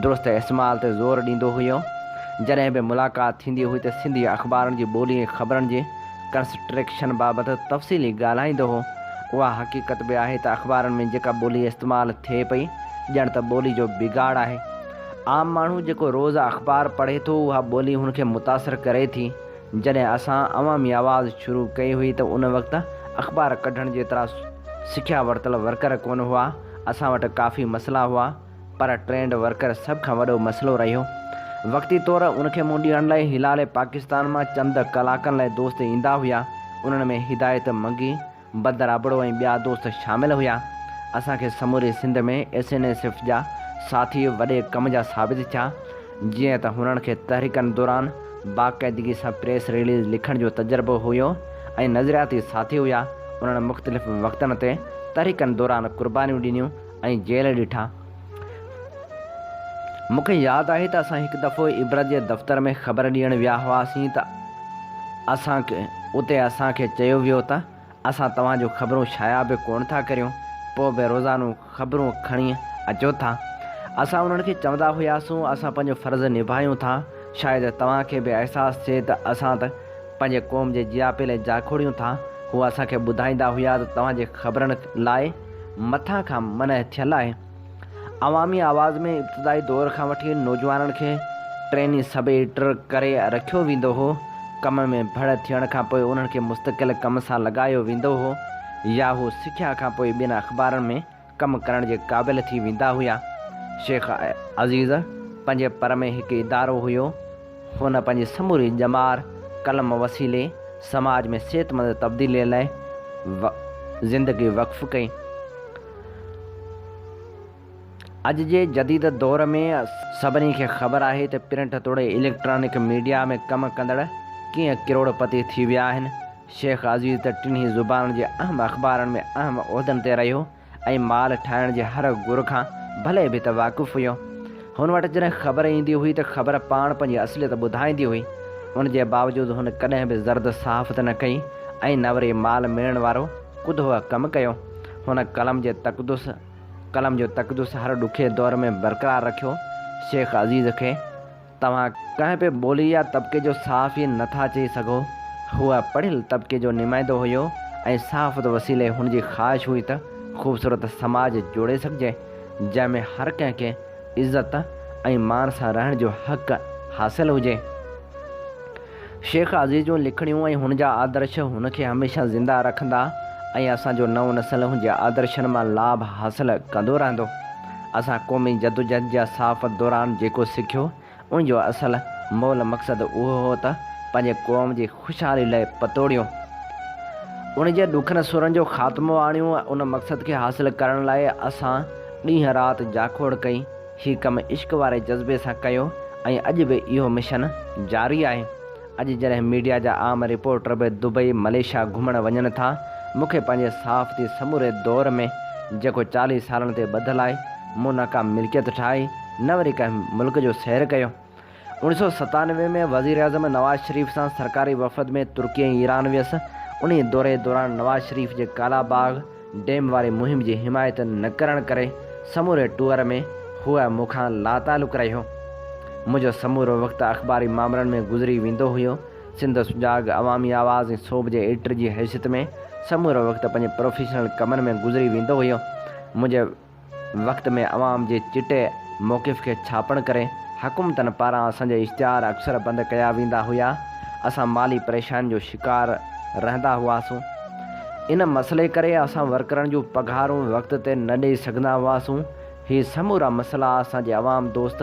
درست استعمال تي زور ڏيندو هيو. جڏهن به ملاقات ٿيندي هئي ته سنڌي اخبارن جي ٻولي ۽ خبرن جي ڪنسٽرڪشن بابت تفصيلي ڳالهائيندو هو. اها حقيقت به آهي ته اخبارن ۾ جيڪا ٻولي استعمال ٿئي پئي ڄڻ ته ٻولي جو بگاڙ آهي. عام ماڻهو جيڪو روز اخبار پڙهي ٿو اها ٻولي هن کي متاثر ڪري ٿي. جڏهن اسان عوامي آواز شروع ڪئي هئي ته ان وقت اخبار ڪڍڻ جيترا سکيا ورتل ورڪر ڪونه هئا. اسان وٽ ڪافي مسئلا هئا پر ٽرينڊ ورڪر سڀ کان وڏو مسئلو رهيو. وقتي طور ان کي منهن ڏيڻ لاء هلال پاڪستان مان چند ڪلاڪن لاء دوست ايندا هيا. انهن ۾ هدايت منگي، بدر ابڙو ۽ ٻيا دوست شامل هيا. اسان کي سموري Sindh ۾ S N S F جا ساٿي وڏي ڪم جا ثابت ٿيا. جيئن ته هنن کي تحريڪن دوران باقاعدگي سان پريس رليز لکڻ جو تجربو هيو ۽ نظرياتي ساٿي هيا، انهن مختلف وقتن تي تحريڪن دوران قربانيون ڏنيون ۽ جيل ڏٺا. مون کي ياد آهي ته اسان هڪ دفعو عبرت جي دفتر ۾ خبر ڏيڻ ويا هئاسين ته اسان اتي اسان کي چيو ويو ته اسان توهان جون خبرون شايع به ڪونه ٿا ڪريون پوء به روزانو خبرون کڻي اچو ٿا. اسان انهن کي چوندا هياسون اسان پنهنجو فرض نڀايون ٿا شايد توهان کي به احساس ٿئي ته اسان ته پنهنجي قوم جي جياپي لاء جاکوڙيون ٿا. هو اسان کي ٻڌائيندا هيا ته توهان جي خبرن لاء مٿان کان منع ٿيل آهي. عوامي آواز ۾ ابتدائي دور کان وٺي نوجوانن کي ٽريني سب ايڊيٽر ڪري رکيو ويندو هو. ڪم ۾ ڀڙ ٿيڻ کان پوء انهن کي مستقل ڪم سان لڳايو ويندو هو يا هو سکيا کان پوء ٻين اخبارن ۾ ڪم ڪرڻ جي قابل ٿي ويندا هيا. شيخ عزيز پنهنجي پر ۾ هڪ ادارو هيو. هن پنهنجي سموري ڄمار قلم وسيلي سماج ۾ صحتمند تبديليء لاء زندگي وقف ڪئي. اڄ جي جديد دور ۾ سڀني کي خبر آهي ته پرنٽ توڙي اليڪٽرانڪ ميڊيا ۾ ڪم ڪندڙ ڪيئن ڪروڙ پتي ٿي ويا آهن. شيخ عزيز ته ٽنهي زبانن جي اهم اخبارن ۾ اهم عهدن تي رهيو ۽ مال ٺاهڻ جي هر گر کان ڀلي ڀت واقف هيو. هن وٽ جڏهن خبر ايندي هئي ته خبر پاڻ پنهنجي اصليت ٻڌائيندي هئي. ان جي باوجود هن ڪڏهن به زرد صحافت نه ڪئي ۽ نه وري مال ميڙڻ وارو ڪڌو ڪم ڪيو. هن قلم جي تقدس قلم جو تقدس هر ڏکي دور ۾ برقرار رکيو. شيخ عزيز کي. توهان ڪنهن به ٻولي يا طبقي جو صحافي نه ٿا چئي سگهو. هو پڙهيل طبقي جو نمائندو هيو ۽ صحافت وسيلي هن جي خواهش هئي ته خوبصورت سماج جوڙي سگهجي، جنهن ۾ هر ڪنهن کي عزت ۽ مان سان رهڻ جو حق حاصل هجي. شيخ عزيز جون لکڻيون ۽ هن جا آدرش هن کي هميشه زنده رکندا ۽ اسان جو نئون نسل هن جي آدرشن مان لاڀ حاصل ڪندو رهندو. اسان قومي جدوجهد جا صحافت دوران جيڪو سکيو، ان جو اصل مول مقصد اهو هو ته پنهنجي قوم جي خوشحالي لاء پتوڙيون، ان جي ڏکن سورن جو خاتمو آڻيون. ان مقصد کي حاصل ڪرڻ لاء اسان ڏينهن رات جاکوڙ ڪئي. هي ڪم عشق واري جذبي سان ڪيو ۽ اڄ به اهو مشن جاري آهي. اڄ جڏهن ميڊيا جا عام رپورٽر به دبئي، ملائيشيا گهمڻ وڃن ٿا، مون کي پنهنجي صحافتي سموري دور ۾ جيڪو 40 سالن تي ٻڌل آهي، مون نه ڪا ملڪيت ٺاهي، نه وري ڪنهن ملڪ جو سير ڪيو. 1997 ۾ وزيراعظم نواز شريف سان سرڪاري وفد ۾ ترڪي ۽ ايران ويس، انهي دوري دوران نواز شريف جي ڪالا باغ ڊيم واري مهم جي حمايت نه ڪرڻ ڪري سموري ٽوئر ۾ هو مون کان لاتعلق رهيو. منهنجو سمورو وقت اخباري مامرن ۾ گذري ويندو هيو. سنڌ سجاڳ، عوامي آواز ۽ سوڀ جي ايڊيٽر جي حيثيت ۾ سمورو وقت پنهنجي پروفيشنل ڪمن ۾ گذري ويندو هيو. منهنجي وقت ۾ عوام جي چٽي موقف کي ڇاپڻ ڪري حڪومتن پاران اسان جا اشتهار اڪثر بند ڪيا ويندا هيا. اسان مالي پريشانين جو شڪار رهندا هئاسون. ان مسئلي ڪري اسان ورڪرن جون پگهارون وقت تي نه ڏئي سگهندا هئاسون. هي سمورا مسئلا اسان جي عوام دوست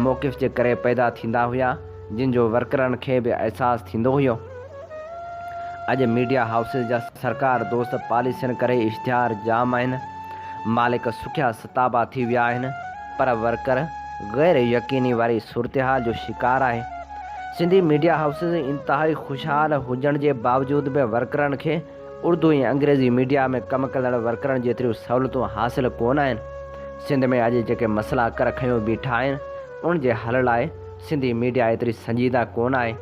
موقف جي ڪري پيدا ٿيندا هيا، جن جو ورڪرن کي به احساس ٿيندو هيو. اڄ ميڊيا هائوسز جا سرڪار دوست پاليسين ڪري اشتهار جام آهن، مالڪ سکيا ستابا ٿي ويا آهن، پر ورڪر غير يقيني واري صورتحال جو شڪار آهي. سنڌي ميڊيا هائوسز انتهائي خوشحال هجڻ جي باوجود به ورڪرن کي اردو ۽ انگريزي ميڊيا ۾ ڪم ڪندڙ ورڪرن جيتريون سهولتون حاصل ڪونه آهن. سنڌ ۾ اڄ جيڪي مسئلا ڪر کنيو بيٺا آهن، انهن جي حل لاء سنڌي ميڊيا ايتري سنجيده ڪونه آهي.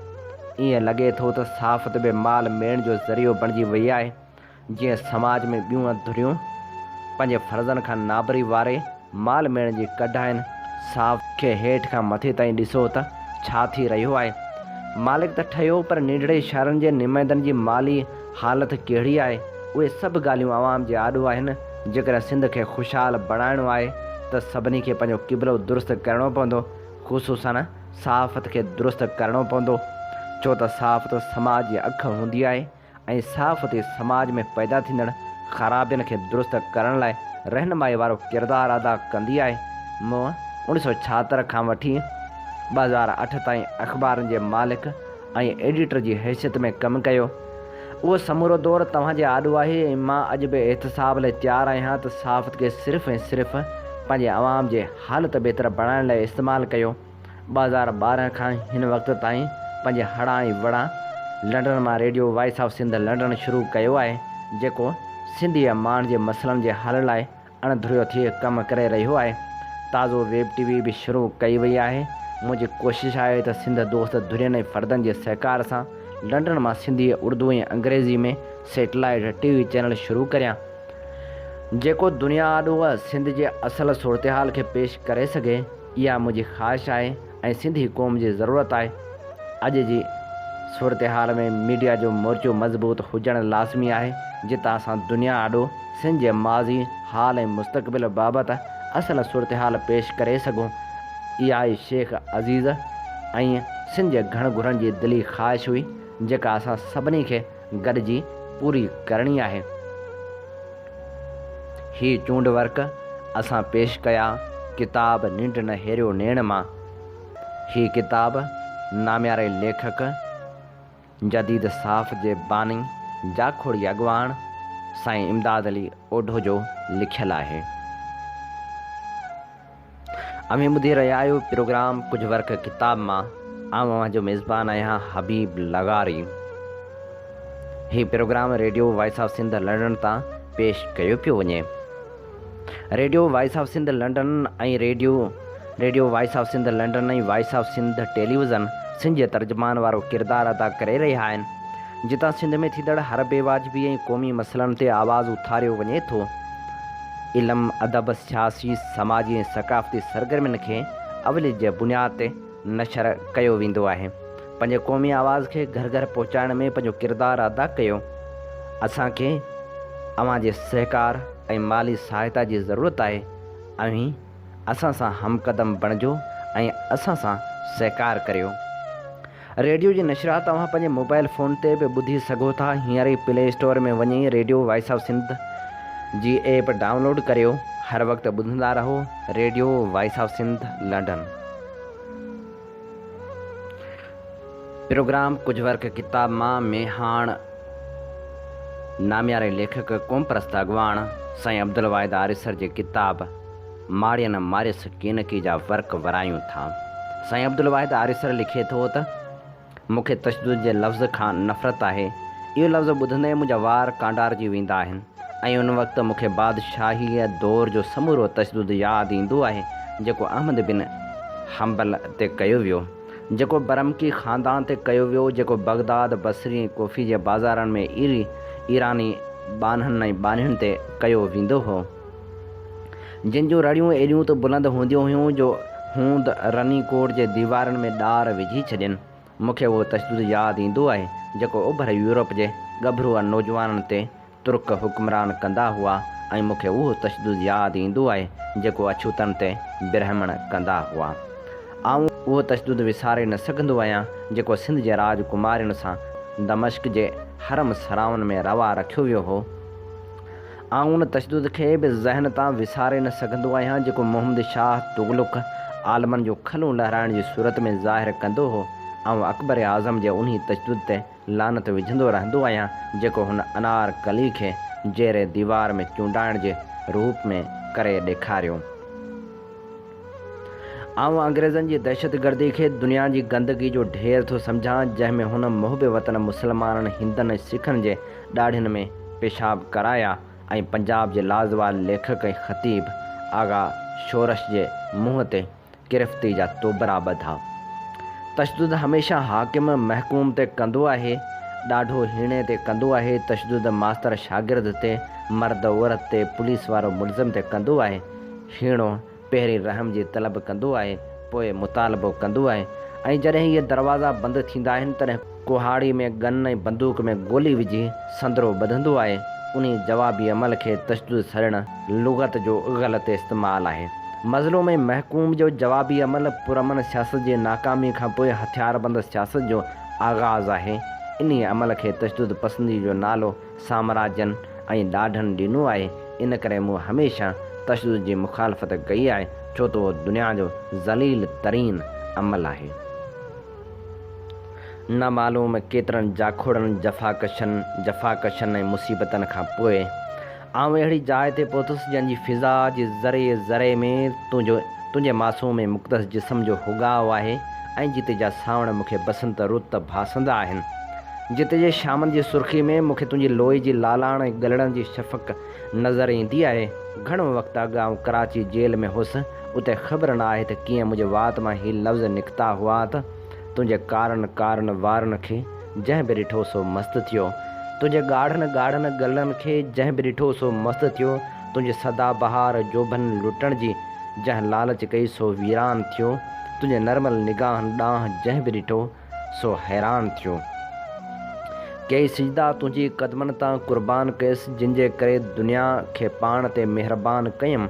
ائين لڳي ٿو ته صحافت به مال ميڙڻ جو ذريعو بڻجي وئي آهي. جيئن سماج ۾ ٻيون ڌريون پنهنجي فرضن کان نابري واري مال ميڙڻ جي ڪڍ آهن. صحافت کي هيٺ کان مٿي تائين ڏسو ته ڇا ٿي رهيو آهي. مالڪ ته ٺهيو پر ننڍڙي شهرن جي نمائندن جي مالي حالت ڪهڙي آهي، اهي سڀ ڳالهيون عوام جي آڏو آهن. جيڪڏهن سنڌ کي خوشحال بڻائڻو آهي ته سڀني کي پنهنجو قبلو درست ڪرڻو پوندو، خصوصاً صحافت کي درست ڪرڻو پوندو، ڇو ته صحافت سماج جي اک هوندي آهي. ۽ صحافتي سماج ۾ پيدا ٿيندڙ خرابين کي درست ڪرڻ لاء رهنمائي وارو ڪردار ادا ڪندي آهي. مون 1976 کان وٺي 2008 تائين اخبارن جي مالڪ ۽ ايڊيٽر جي حيثيت ۾ ڪم ڪيو. اهو سمورو دور توهان جي آڏو آهي ۽ مان اڄ به احتساب لاء تيار آهيان ته صحافت کي صرف ۽ صرف پنهنجي عوام جي حالت بهتر بڻائڻ لاء استعمال ڪيو. 2012 کان هن وقت تائين پنهنجي هڙان ۽ وڙان لنڊن مان radio voice of Sindh London شروع ڪيو آهي، جيڪو سنڌيء ماڻهن جي مسئلن جي حل لاء اڻ ڌريو ٿي ڪم ڪري رهيو آهي. تازو ويب ٽي وي به شروع ڪئي وئي آهي. منهنجي ڪوشش آهي ته سنڌ دوست ڌرين ۽ فردن جي سهڪار سان لنڊن مان سنڌي، اردو ۽ انگريزي ۾ سيٽلائيٽ ٽي وي چينل شروع ڪريان، جيڪو دنيا آڏو سنڌ جي اصل صورتحال کي پيش ڪري سگهي. اها منهنجي خواهش آهي ۽ سنڌي قوم جي ضرورت آهي. اڄ جي صورتحال ۾ ميڊيا جو مورچو مضبوط هجڻ لازمي آهي، جتان اسان دنيا آڏو سنڌ جي ماضي، حال ۽ مستقبل بابت اصل صورتحال پيش ڪري سگهون. اها ئي شيخ عزيز ۽ سنڌ جي گهڻ گهرن جي دلي خواهش هئي، جيڪا اسان سڀني کي گڏجي پوري ڪرڻي آهي. هي چونڊ ورق اسان پيش ڪيا ڪتاب ننڊ نه هيريو نيڻ مان. هي ڪتاب نامياري ليکڪ، جديد صحافت جي باني، جاکوڙي اڳواڻ سائين امداد علي اوڍو جو لکيل آهي. اوهين ٻڌي رهيا آهيو پروگرام ڪجهه ورق ڪتاب مان آئون اوهان جو ميزبان آهيان حبيب لغاري. هي programme radio voice of Sindh London تان پيش ڪيو پيو وڃي. Radio voice of Sindh London ۽ radio radio voice of Sindh London ۽ voice of Sindh television Sindh جي ترجمان وارو ڪردار ادا ڪري رهيا آهن. جتان سنڌ ۾ ٿيندڙ هر بي واجبي ۽ قومي مسئلن تي آواز اٿاريو وڃي ٿو. علم، ادب، سياسي، سماجي ۽ ثقافتي سرگرمين کي اوليت جي بنياد تي نشر ڪيو ويندو آهي. پنهنجي قومي آواز کي گهر گهر پهچائڻ ۾ پنهنجو ڪردار ادا ڪيو. اسان کي اوهان جي سهڪار ۽ مالي سهائتا جي ضرورت آهي. اوهين اسان سان همقدم بڻجو ۽ اسان سان سهڪار ڪريو. ريڊيو جي نشريات اوهان پنهنجي موبائل فون تي به ٻڌي سگهو ٿا. هينئر ئي پلي اسٽور ۾ وڃي ريڊيو وائس آف سنڌ جي ايپ ڊائونلوڊ ڪريو. هر وقت ٻڌندا رهو radio voice of Sindh London. Programme ڪجهه ورق ڪتاب مان ۾ هاڻ نامياري ليکڪ قومپرست اڳواڻ سائين عبدالواحد آريسر جي ڪتاب ماڙين ماريس ڪينڪي جا ورق ورايون ٿا. سائين عبدالواحد آريسر لکي ٿو ته، مون کي تشدد جي لفظ کان نفرت آهي. اهو لفظ ٻڌندي منهنجا وار ڪانڊارجي ويندا آهن ۽ ان وقت مون کي بادشاهيء دور جو سمورو تشدد ياد ايندو آهي، جيڪو احمد بن حنبل تي ڪيو ويو، جيڪو برمڪي خاندان تي ڪيو ويو، جيڪو بغداد، بصري ۽ ڪوفي جي بازارن ۾ ايراني ٻانهن ۽ ٻانهين تي ڪيو ويندو هو. جن جون رڙيون ايڏيون ته بلند هونديون هيون جو هوند رني ڪوٽ جي ديوارن ۾ ڏار وجهي ڇڏين. مون کي اهو تشدد ياد ايندو آهي، جيڪو اوڀر يورپ جي ڳڀرو نوجوانن تي ترڪ حڪمران ڪندا هئا ۽ مون کي اهو تشدد ياد ايندو آهي، جيڪو اڇوتن تي برهمڻ ڪندا هئا. آئون. اهو تشدد وساري نه سگهندو آهيان، جيڪو سنڌ جي راج ڪمارين سان دمشق جي حرم سرائن ۾ روا رکيو ويو هو. آئون ان تشدد کي به ذهن تان وساري نه سگهندو آهيان، جيڪو محمد شاهه تغلق عالمن جون کلون لهرائڻ جي صورت ۾ ظاهر ڪندو هو. آئون اڪبر اعظم جي انهي تشدد تي لعنت وجهندو رهندو آهيان، جيڪو هن انار ڪلي کي جيري ديوار ۾ چونڊائڻ جي روپ ۾ ڪري ڏيکاريو. آئون انگريزن جي دهشتگردي کي دنيا جي گندگي جو ڍير ٿو سمجهان، جنهن ۾ هن محب وطن مسلمانن، هندن ۽ سکن جي ڏاڙهين ۾ پيشاب ڪرايا ۽ پنجاب جي لازوال ليکڪ ۽ خطيب آغا شورش جي منهن تي گرفتي جا توبرا ٻڌا. تشدد هميشه حاڪم محڪوم تي ڪندو آهي، ڏاڍو هيڻي تي ڪندو آهي، تشدد ماستر شاگرد تي، مرد عورت تي، پوليس وارو ملزم تي ڪندو آهي. هيڻو پهرين رحم جي طلب ڪندو آهي، پوء مطالبو ڪندو آهي ۽ جڏهن اهي دروازا بند ٿيندا آهن تڏهن ڪهاڙي ۾ ڳن ۽ بندوق ۾ گولي وجهي سندرو ٻڌندو آهي. انهي جوابي عمل کي تشدد سڏڻ لغت جو غلط استعمال آهي. مظلوم ۽ محڪوم جو جوابي عمل پرامن سياست جي ناڪامي کان پوء هٿياربند سياست جو آغاز آهي. انهي عمل کي تشدد پسندي جو نالو سامراجين ۽ ڏاڍن ڏنو آهي، ان ڪري مون هميشه تشدد جي مخالفت ڪئي آهي، ڇو ته اهو دنيا جو ذليل ترين عمل آهي. نه معلوم ڪيترن جاکوڙن، جفاڪشن، جفاڪشن ۽ مصيبتن کان پوء آئون اهڙي جاء تي پهتس، جنهن جي فضا جي ذري ذري ۾ تنهنجو تنهنجي معصوم ۽ مقدس جسم جو هڳاء آهي ۽ جتي جا سانوڻ مون کي بسنت رت ڀاسندا آهن. جتي جي شامن جي سرخي ۾ مون کي تنهنجي لوئي جي لالاڻ ۽ ڳلڙن جي شفق نظر ايندي آهي. گهڻو وقت اڳ آئون ڪراچي جيل ۾ هوس، اتي خبر نه آهي ته ڪيئن منهنجي وات مان هي لفظ نڪتا هئا ته، تنهنجي ڪارن ڪارن وارن کي جنهن به ڏٺو سو مست ٿيو. تنهنجي ڳاڙهن ڳاڙهن ڳلڙن کي جنهن به ڏٺو سو مست ٿيو. تنهنجي سدا بهار جوڀن لٽڻ جي جنهن لالچ ڪئي سو ويران ٿيو. تنهنجي نرمل نگاهن ڏانهن جنهن به ڏٺو سو حيران ٿيو. ڪيئي سجدا تنهنجي قدمن تان قربان ڪيس، جن جي ڪري دنيا کي پاڻ تي مهربان ڪيم،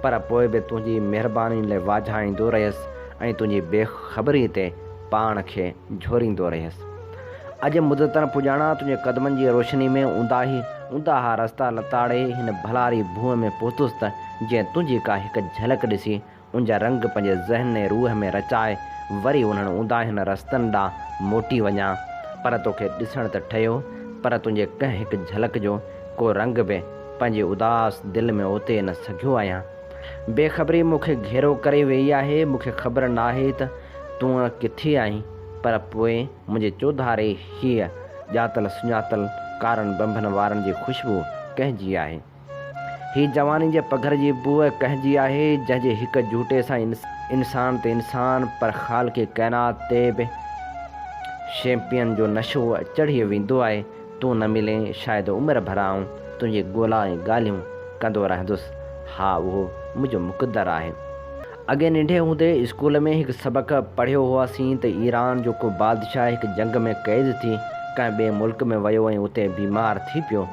پر پوء به تنهنجي مهربانين لئه واجهائيندو رهيس ۽ تنهنجي بي خبري تي پاڻ کي جهوريندو رهيس. اڄ مدتن پڄاڻان تنهنجي قدمن جي روشني ۾ اونداهي اونداها رستا لتاڙي هن ڀلاري ڀونء ۾ پهتس ته جيئن تنهنجي ڪا هڪ جهلڪ ڏسي ان جا رنگ پنهنجي ذهن ۽ روح ۾ رچائي وري انهن اونداهين رستن ڏانهن موٽي وڃان، پر توکي ڏسڻ ته ٺهيو، پر تنهنجي ڪنهن هڪ جهلڪ جو ڪو رنگ به پنهنجي اداس دل ۾ اوتي نه سگهيو آهيان. بي خبري مون کي گهيرو ڪري ويئي آهي، مون کي خبر ناهي ته تون ڪٿي آهين، پر پوء منهنجي چوڌاري هيء ڄاتل سڃاتل ڪارن ٻنڀن وارن جي خوشبو ڪنهن جي آهي؟ هي جواني جي پگهر جي بوء ڪنهن جي آهي، جنهن جي هڪ جهوٽي سان انسان ته انسان پر خالق ڪائنات تي به شيمپين جو نشو چڙهي ويندو آهي. تون نه ملين شايد عمر ڀر آئون تنهنجي ڳولا ۽ ڳالهيون ڪندو رهندس. ها اهو منهنجو مقدر آهي. اڳي ننڍي هوندي اسڪول ۾ هڪ سبق پڙهيو هئاسين ته ايران جو ڪو بادشاهه هڪ جنگ ۾ قيد ٿي ڪنهن ٻئي ملڪ ۾ ويو ۽ اتي بيمار ٿي پيو.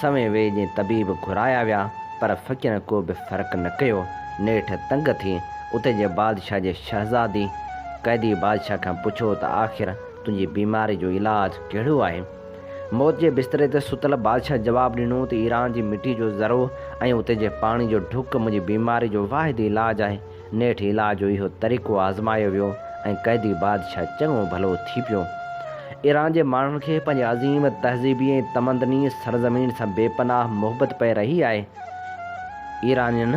سوين ويڄ ۽ طبيب گهرايا ويا، پر فقيرن ڪو به فرق نه ڪيو. نيٺ تنگ ٿي، اتي جي بادشاهه جي شهزادي، قيدي بادشاهه کان پڇيو ته آخر تنهنجي بيماري جو علاج ڪهڙو آهي؟ موت جي بستري تي ستل بادشاهه جواب ڏنو ته ايران جي مٽي جو ذرو ۽ اتي جي پاڻي جو ڍڪ منهنجي بيماري جو واحد علاج آهي. نيٺ علاج جو اهو طريقو آزمايو ويو ۽ قيدي بادشاهه چڱو ڀلو ٿي پيو. ايران جي ماڻهن کي پنهنجي عظيم تهذيبي ۽ تمدني سرزمين سان بي پناهه محبت پئي رهي آهي. ايرانين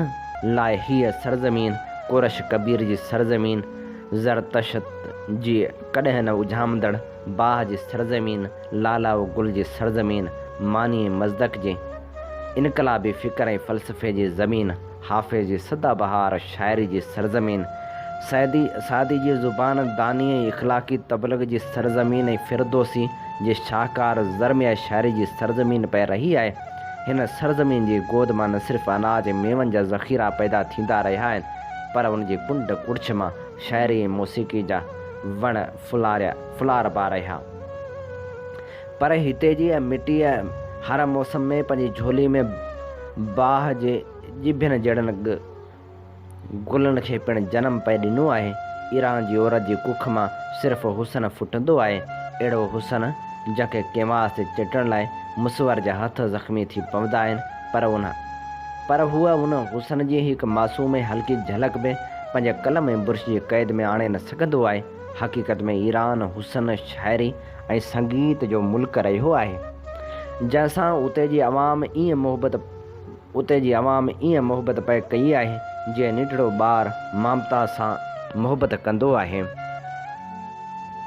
لاء هيء سرزمين ڪورش ڪبير جي سرزمين، زرتشت جي ڪڏهن نه اجهامندڙ باهه جي سرزمين، لاله و گل جي سرزمين، ماني ۽ مزدڪ جي انقلابي فڪر ۽ فلسفي جي زمين، حافظ جي سدا بهار شاعري جي سرزمين، سعدي سعدي جي زبان داني ۽ اخلاقي تبلغ جي سرزمين ۽ فردوسي جي شاهڪار زرميه شاعري جي سرزمين پئي رهي آهي. هن سرزمين جي گود مان نه صرف اناج ۽ ميون جا ذخيرا پيدا ٿيندا رهيا آهن، پر ان جي ڪنڊ ڪڙڇ مان شاعري ۽ موسيقي جا وڻ ڦلاريا ڦلاربا رهيا. پر هتي جي مٽيء هر موسم ۾ پنهنجي جهولي ۾ باهه جي ڄڀين جهڙن گلن کي پڻ جنم پئي ڏنو آهي. ايران جي عورت جي ڪک مان صرف حسن ڦٽندو آهي، اهڙو حسن جنهن کي ڪينواس تي چٽڻ لاء مصور جا هٿ زخمي ٿي پوندا آهن پر ان پر هوء ان حسن جي هڪ معصوم ۽ هلڪي جهلڪ به پنهنجي قلم ۽ برش جي قيد ۾ آڻي نه سگهندو آهي. حقيقت ۾ ايران حسن، شاعري ۽ سنگيت جو ملڪ رهيو آهي، جنهن سان اتي جي عوام ائين محبت اتي جي عوام ائين محبت پئي ڪئي آهي، جيئن ننڍڙو ٻار مامتا سان محبت ڪندو آهي.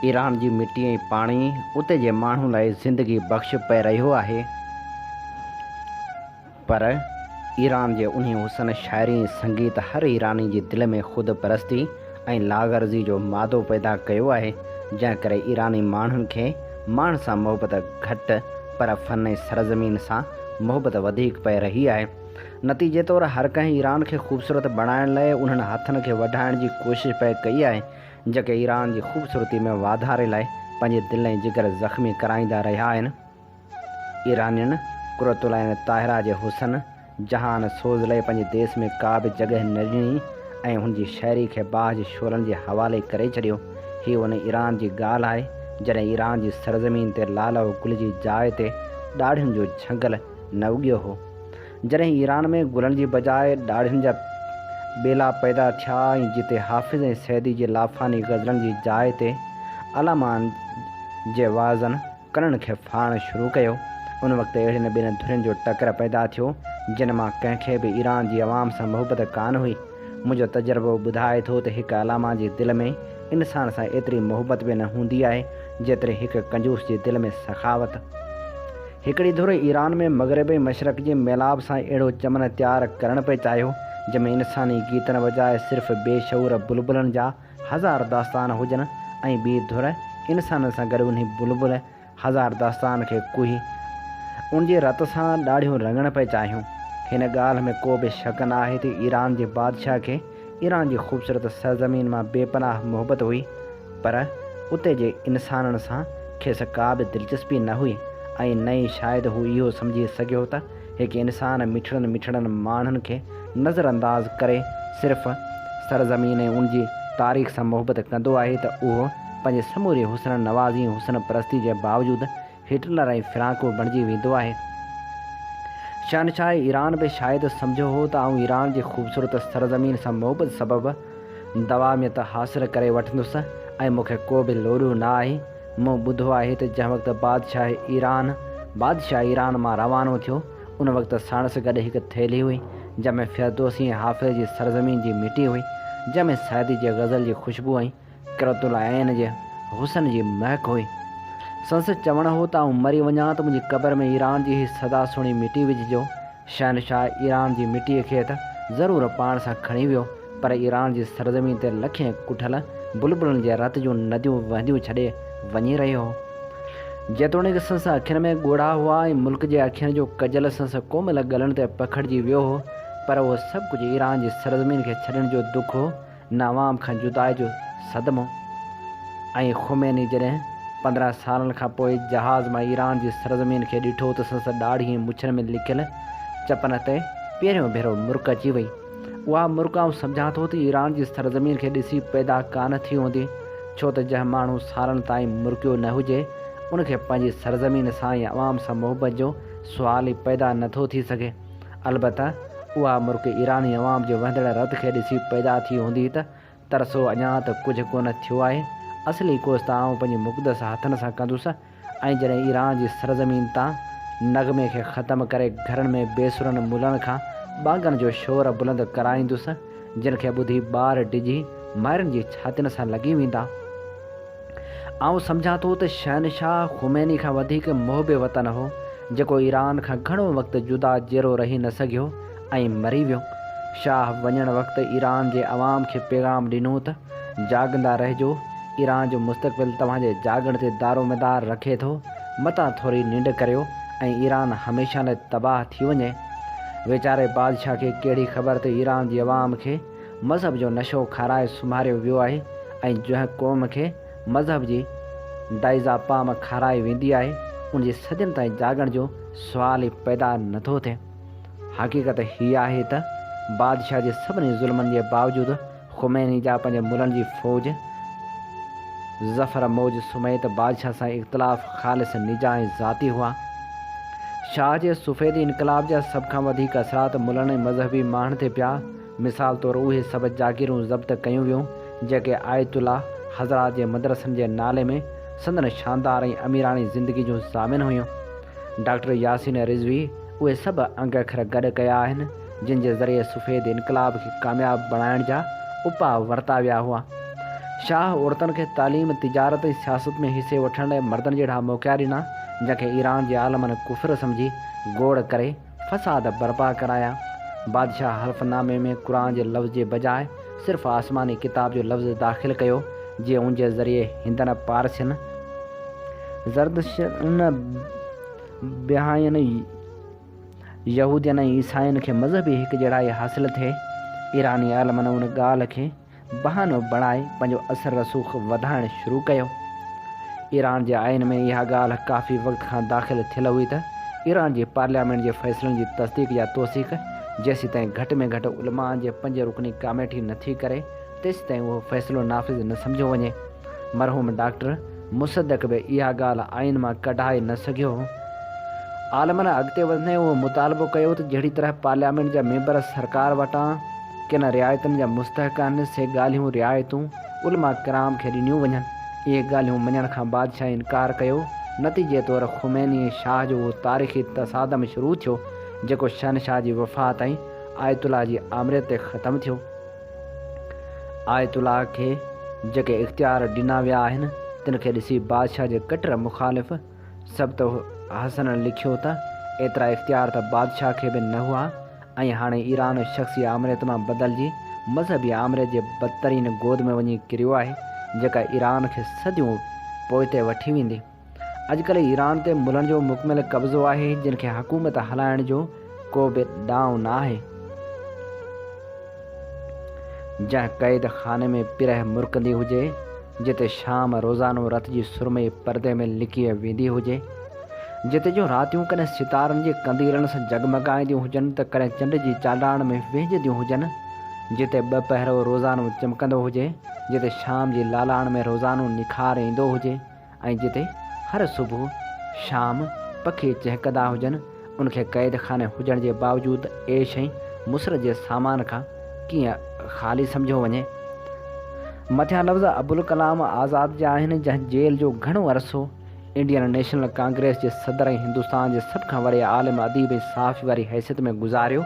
ايران جي مٽي ۽ پاڻي اتي جي ماڻهن لاء زندگي بخش پئي رهيو آهي. پر ايران جي انهي حسن شاعري ۽ سنگيت هر ايراني جي دل ۾ خود پرستي ۽ لاغرضي جو مادو پيدا ڪيو آهي، جنهن ڪري ايراني ماڻهن کي ماڻهن سان محبت گهٽ پر فن ۽ سرزمين سان محبت وڌيڪ پئي رهي آهي. نتيجي طور هر ڪنهن ايران کي خوبصورت بڻائڻ لاء انهن هٿن کي وڍائڻ جي ڪوشش پئي ڪئي آهي، جيڪي ايران جي خوبصورتي ۾ واڌاري لاء پنهنجي دل ۽ جگر زخمي ڪرائيندا رهيا آهن. ايرانين قرة العين طاهره جي حسن، جهان سوز لئه پنهنجي ديس ۾ ڪا به جڳهه نه ڏني ۽ هن جي شاعري کي باهه جي شعلن جي حوالي ڪري ڇڏيو. هي ان ايران جي ڳالهه آهي، جڏهن ايران جي سرزمين تي لاله و گل جي جاء تي ڏاڙهين جو جهنگل نه اڳيو هو. جڏهن ايران ۾ گلن جي بجاء ڏاڙهين جا ٻيلا پيدا ٿيا ۽ جتي حافظ ۽ سعدي جي لافاني غزلن جي جاء تي علامه جي وعظن ڪنن کي ڦاڙڻ شروع ڪيو. ان وقت اهڙين ٻن ڌرين جو ٽڪر پيدا ٿيو، جن مان ڪنهن کي به ايران جي عوام سان محبت ڪانه هئي. منهنجو تجربو ٻڌائي ٿو ته هڪ علامه جي دل ۾ انسان سان ايتري محبت به نه هوندي آهي، جيتري هڪ ڪنجوس جي دل ۾ سخاوت. هڪڙي ڌر ايران ۾ مغرب ۽ مشرق جي ميلاپ سان اهڙو چمن تيار ڪرڻ پئي چاهيو، جنهن ۾ انساني گيتن بجاء صرف بي شعور بلبلن جا هزار داستان هجن ۽ ٻي ڌر انسانن سان گڏ انهي بلبل هزار داستان کي ڪوهي ان جي رت سان ڏاڙهيون رڱڻ پئي چاهيون. هن ڳالهه ۾ ڪو به شڪ نه آهي ته ايران جي بادشاهه کي ايران جي خوبصورت سرزمين مان بي پناهه محبت هئي پر اتي جي انسانن سان کيس ڪا به دلچسپي نه هئي ۽ نه ئي شايد هو اهو سمجهي سگهيو ته هڪ انسان مٺڙن مٺڙن ماڻهن کي نظر انداز ڪري صرف سرزمين ۽ ان جي تاريخ سان محبت ڪندو آهي ته اهو پنهنجي سموري حسن نوازي ۽ حسن پرستي جي باوجود هٽلر ۽ فرانڪو بڻجي ويندو آهي. شهنشاهه ايران به شايد سمجهيو هو ته آئون ايران جي خوبصورت سرزمين سان محبت سبب دواميت حاصل ڪري وٺندس ۽ مون کي ڪو به لوڏو نه آهي. مون ٻڌو آهي ته جنهن وقت بادشاهه ايران بادشاهه ايران مان روانو ٿيو ان وقت ساڻس گڏ هڪ ٿيلهي هئي، جنهن ۾ فردوسي ۽ حافظ جي سرزمين جي مٽي هئي، جنهن ۾ سعدي جي غزل جي خوشبو ۽ قرة العين جي حسن جي مهڪ هئي. سندس چوڻ هو ته آئون مري وڃان ته منهنجي قبر ۾ ايران جي هي سدا سهڻي مٽي وجهجو. شهنشاهه ايران جي مٽيء کي ته ضرور پاڻ سان کڻي ويو، پر ايران جي سرزمين تي لکين ڪٺل بلبلن جي رت جون نديون وهنديون ڇڏي وڃي رهيو هو. جيتوڻيڪ سندس اکين ۾ ڳوڙها هئا ۽ ملڪ جي اکين جو ڪجل سندس ڪومل ڳلن تي پکڙجي ويو هو، پر اهو سڀ ڪجهه ايران جي سرزمين کي ڇڏڻ جو دک هو، نه عوام کان جدائي جو صدمو. ۽ خميني جڏهن 15 سالن کان پوء جهاز مان ايران جي سرزمين کي ڏٺو ته سندس ڏاڙهي ۽ مڇن ۾ لڪيل چپن تي پهريون ڀيرو مرڪ اچي وئي. اها مرڪ آئون سمجهان ٿو ته ايران جي سرزمين کي ڏسي پيدا ڪانه ٿي هوندي، ڇو ته جنهن ماڻهو سالن تائين مرڪيو نه هجي، ان کي پنهنجي سرزمين سان ۽ عوام سان محبت جو سوال ئي پيدا نه ٿو ٿي سگهي. البته اها مرڪ ايراني عوام جي وهندڙ رت کي ڏسي پيدا ٿي هوندي ته ترسو اڃا ته ڪجهه ڪونه ٿيو آهي، اصلي ڪوس ته آئون پنهنجي مقدس هٿن سان ڪندس ۽ جڏهن ايران جي سرزمين تان نغمي کي ختم ڪري گهرن ۾ بي سرن ملن کان ٻانگن جو شور بلند ڪرائيندس، جن کي ٻڌي ٻار ڊڄي مائرن جي ڇاتين سان لڳي ويندا. آئون سمجهان ٿو ته شهنشاهه خميني کان وڌيڪ محب وطن هو، جيڪو ايران کان گهڻو وقت جدا جيئرو رهي نه سگهيو ۽ مري ويو. شاهه وڃڻ وقت ايران جي عوام کي پيغام ڏنو ته جاڳندا رهجو، ايران جو مستقبل توهان جي جاڳڻ تي دارومدار رکي ٿو، متان ٿوري ننڊ ڪريو ۽ ايران هميشه لاء تباهه ٿي وڃي. ويچاري بادشاهه کي ڪهڙي خبر ته ايران جي عوام کي مذهب جو نشو کارائي سمهاريو ويو آهي ۽ جنهن قوم کي مذهب جي ڊائزاپام کارائي ويندي آهي، ان جي صدين تائين جاڳڻ جو سوال ئي پيدا نٿو ٿئي. حقيقت هيء آهي ته بادشاهه جي سڀني ظلمن جي باوجود خميني جا پنهنجي ملن جي فوج ظفر موج سميت بادشاهه سان اختلاف خالص نجا ۽ ذاتي هئا. شاهه جي سفيدي انقلاب جا سڀ کان وڌيڪ اثرات ملن ۽ مذهبي ماڻهن تي پيا. مثال طور اهي سڀ جاگيرون ضبط ڪيون ويون جيڪي آيت الله حضرات جي مدرسن جي نالي ۾ سندن شاندار ۽ اميراڻي زندگي جون ضامن هيون. ڊاڪٽر ياسين رضوي اهي سڀ انگ اکر گڏ ڪيا آهن، جن جي ذريعي سفيد انقلاب کي ڪامياب بڻائڻ جا اپاء ورتا ويا هئا. شاهه عورتن کي تعليم، تجارت ۽ سياست ۾ حصي وٺڻ لاء مردن جهڙا موقعا ڏنا، جنهن کي ايران جي عالمن ڪفر سمجهي گوڙ ڪري فساد برپا ڪرايا. بادشاهه حلف نامي ۾ قرآن جي لفظ جي بجاء صرف آسماني ڪتاب جو لفظ داخل ڪيو، جيئن ان جي ذريعي هندن، پارسين، زردشتين، بهائين، يهودين ۽ عيسائين کي مذهبي هڪجهڙائي حاصل ٿئي. ايراني عالمن ان ڳالهه کي بهانو بڻائي پنهنجو اثر رسوخ وڌائڻ شروع ڪيو. ايران جي آئين ۾ اها ڳالهه ڪافي وقت کان داخل ٿيل هئي ته ايران جي پارليامينٽ جي فيصلن جي تصديق يا توثيق جيسيتائين گهٽ ۾ گهٽ علمائن جي پنج رڪني ڪاميٽي نٿي ڪري تيسيتائين اهو فيصلو نافذ نه سمجهيو وڃي. مرحوم ڊاڪٽر مصدق به اها ڳالهه آئين مان ڪڍائي نه سگهيو هو. عالمن اڳتي وڌندي اهو مطالبو ڪيو ته جهڙي طرح پارليامينٽ جا ميمبر سرڪار وٽان ڪن رعايتن جا مستحق آهن سي ڳالهيون رعايتون علماء ڪرام کي ڏنيون وڃن. اهي ڳالهيون مڃڻ کان بادشاهه انڪار ڪيو. نتيجي طور خميني ۽ شاهه جو اهو تاريخي تصادم شروع ٿيو جيڪو شهنشاهه جي وفات ۽ آيت الله جي آمريت تي ختم ٿيو. آيت الله کي جيڪي اختيار ڏنا ويا آهن، تن کي ڏسي بادشاهه جي ڪٽر مخالف سبط حسن لکيو ته ايترا اختيار ته بادشاهه کي به نه هئا ۽ هاڻي ايران شخصي آمريت مان بدلجي مذهبي آمريت جي بدترين گود ۾ وڃي ڪريو آهي، جيڪا ايران کي صديون پوئتي وٺي ويندي. اڄڪلهه ايران تي ملن جو مڪمل قبضو آهي، جن کي حڪومت هلائڻ جو ڪو به ڏانء نه آهي. جنهن قيد خاني ۾ پرهه مرڪندي هجي، جتي شام روزانو رت جي سرمئي پردي ۾ لڪي ويندي هجي، جتي جون راتيون ڪڏهن ستارن جي قنديلن سان جڳمڳائينديون هجن ته ڪڏهن چنڊ جي چانڊاڻ ۾ وهنجنديون هجن، جتي ٻه پهرو روزانو چمڪندو هجي، جتي شام جي لالاڻ ۾ روزانو نکار ايندو هجي، ۽ جتي هر صبح شام پکي چهڪندا هجن، ان کي قيد خاني هجڻ جي باوجود عيش ۽ مسرت جي سامان کان ڪيئن خالي سمجهيو وڃي؟ مٿيان لفظ ابوالڪلام آزاد جا آهن، جنهن جيل جو گهڻو عرصو انڊين نيشنل ڪانگريس جي صدر ۽ هندستان جي سڀ کان وڏي عالم، اديب ۽ صحافي واري حيثيت ۾ گذاريو،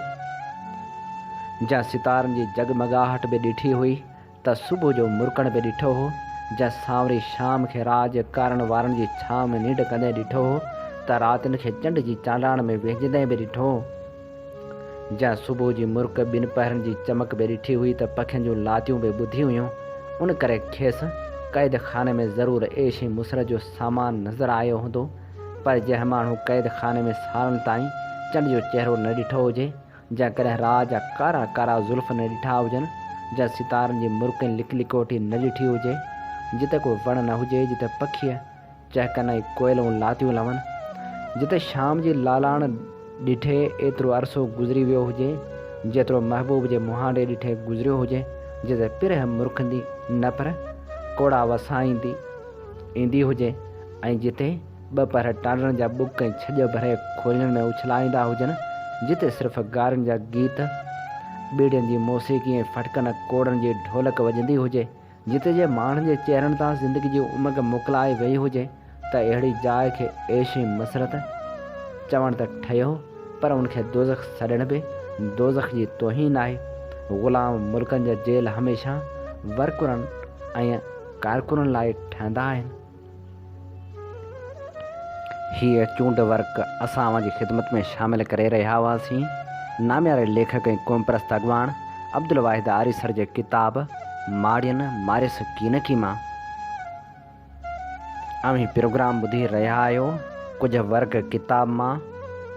جنهن ستارن جي جڳمڳاهٽ به ڏٺي هئي ته صبح جو مرڪڻ به ڏٺو هو، جنهن سانوري شام کي راڄ ڪارڻ وارن جي ڇانو ۾ ننڊ ڪندي ڏٺو هو ته راتين کي چنڊ جي چانڊاڻ ۾ وهنجندي به ڏٺو هو. جنهن صبح جي مرڪ ٻن پهرن جي چمڪ به ڏٺي هئي ته پکين جون لاتيون به ٻڌيون هيون، ان ڪري کيس قيد خاني ۾ ضرور عيش ۽ مسرت جو سامان نظر آيو هوندو، پر جنهن ماڻهو قيد خاني ۾ سالن تائين چنڊ جو چهرو نه ڏٺو هجي، جا ڪڏهن راء جا ڪارا ڪارا زلف نه ڏٺا هجن، جا ستارن جي مرڪ ۽ لڪ لڪوٽي نه ڏٺي هجي، جتي ڪو وڻ نه هجي، جتي پکيء چهڪن ۽ ڪوئلون لاتيون لون، جتي شام جي لالاڻ ڏٺي ايترو عرصو گذري ويو هجي، جيترو محبوب جي مهانڊي ڏٺي گذريو هجي، جتي پرهه مرڪندي نه پر ڪوڙا وسائيندي ايندي هجي ۽ جتي ٻه پهر ٽانڊن جا ٻڪ ۽ ڇڄ ڀري کولين ۾ اڇلائيندا هجن، جتي صرف گارين جا گيت، ٻيڙين جي موسيقي ۽ ڦٽڪن ڪوڙن جي ڍولڪ وڄندي هجي، جتي جي ماڻهن جي چهرن تان زندگي جي امنگ موڪلائي ويئي هجي ته اهڙي جاء کي عيش ۽ مسرت چوڻ ته ٺهيو پر ان کي دوزخ سڏڻ به دوزخ جي توهين آهي. غلام ملڪن جا جيل هميشه ورڪرن ۽ ڪارڪنن لاء ٺهندا آهن. هيء چونڊ ورق اسان اوهان جي خدمت ۾ شامل ڪري رهيا هئاسين. نامياري ليکڪ ۽ قومپرست اڳواڻ عبدالواحد آريسر جي ڪتاب ماڙين ماريس ڪينڪي مان اوهين پروگرام ٻڌي رهيا آهيو. ڪجهه ورق ڪتاب مان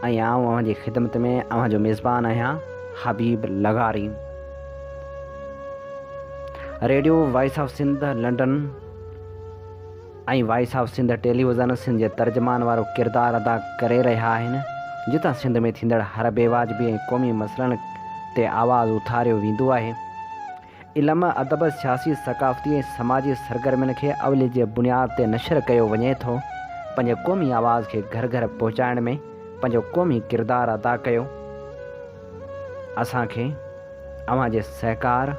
۽ آئون اوهان جي خدمت ۾ اوهان جو ميزبان آهيان حبيب لغاري. Radio voice of Sindh London ۽ voice of Sindh television Sindh جي ترجمان وارو ڪردار ادا ڪري رهيا آهن، جتان سنڌ ۾ ٿيندڙ هر بيواجبي ۽ قومي مسئلن تي آواز اٿاريو ويندو آهي. علم، ادب، سياسي، ثقافتي ۽ سماجي سرگرمين کي اوليت جي بنياد تي نشر ڪيو وڃي ٿو. پنهنجي قومي آواز کي گهر گهر پهچائڻ ۾ پنهنجو قومي ڪردار ادا ڪيو. اسان کي اوهان جي سهڪار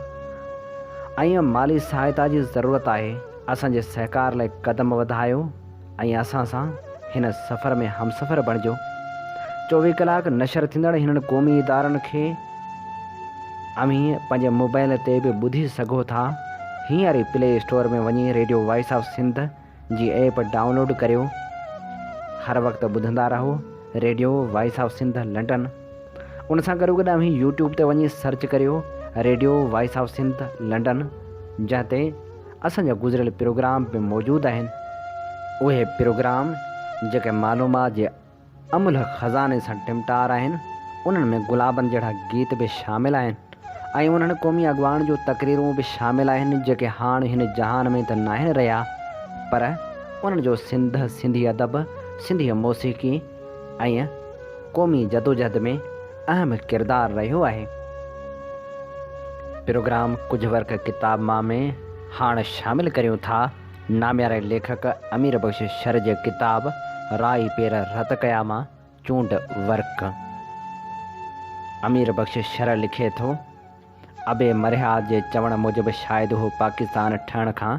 ۽ مالي سهائتا جي ضرورت آهي. اسان جي سهڪار لاء قدم وڌايو ۽ اسان سان هن سفر ۾ همسفر بڻجو. 24 ڪلاڪ نشر ٿيندڙ هنن قومي ادارن کي اوهين پنهنجي موبائل تي به ٻڌي سگهو ٿا. هينئر ئي پلي اسٽور ۾ وڃي ريڊيو وائس آف سنڌ جي ايپ ڊائونلوڊ ڪريو. هر وقت ٻڌندا رهو radio voice of Sindh London. ان سان گڏوگڏ اوهين يوٽيوب تي وڃي سرچ ڪريو radio voice of Sindh London جنهن تي اسان جا گذريل پروگرام به موجود آهن. اهي پروگرام جيڪي معلومات جي املهه خزاني سان ٽمٽار آهن، انهن ۾ گلابن جهڙا گيت به شامل آهن ۽ انهن قومي اڳواڻن جون تقريرون به شامل آهن جيڪي هاڻ هن جهان ۾ ته ناهن رهيا پر انهن جو سنڌ، سنڌي ادب، سنڌي موسيقي ۽ قومي جدوجهد ۾ اهم ڪردار رهيو آهي. پروگرام ڪجهه ورق ڪتاب مان ۾ هاڻ شامل ڪريون ٿا نامياري ليکڪ امير بخش شر جي ڪتاب رائي پير رت ڪيا مان چونڊ ورق. امير بخش شر لکي ٿو. ابي مرحيات جي چوڻ موجب شايد اهو پاڪستان ٺهڻ کان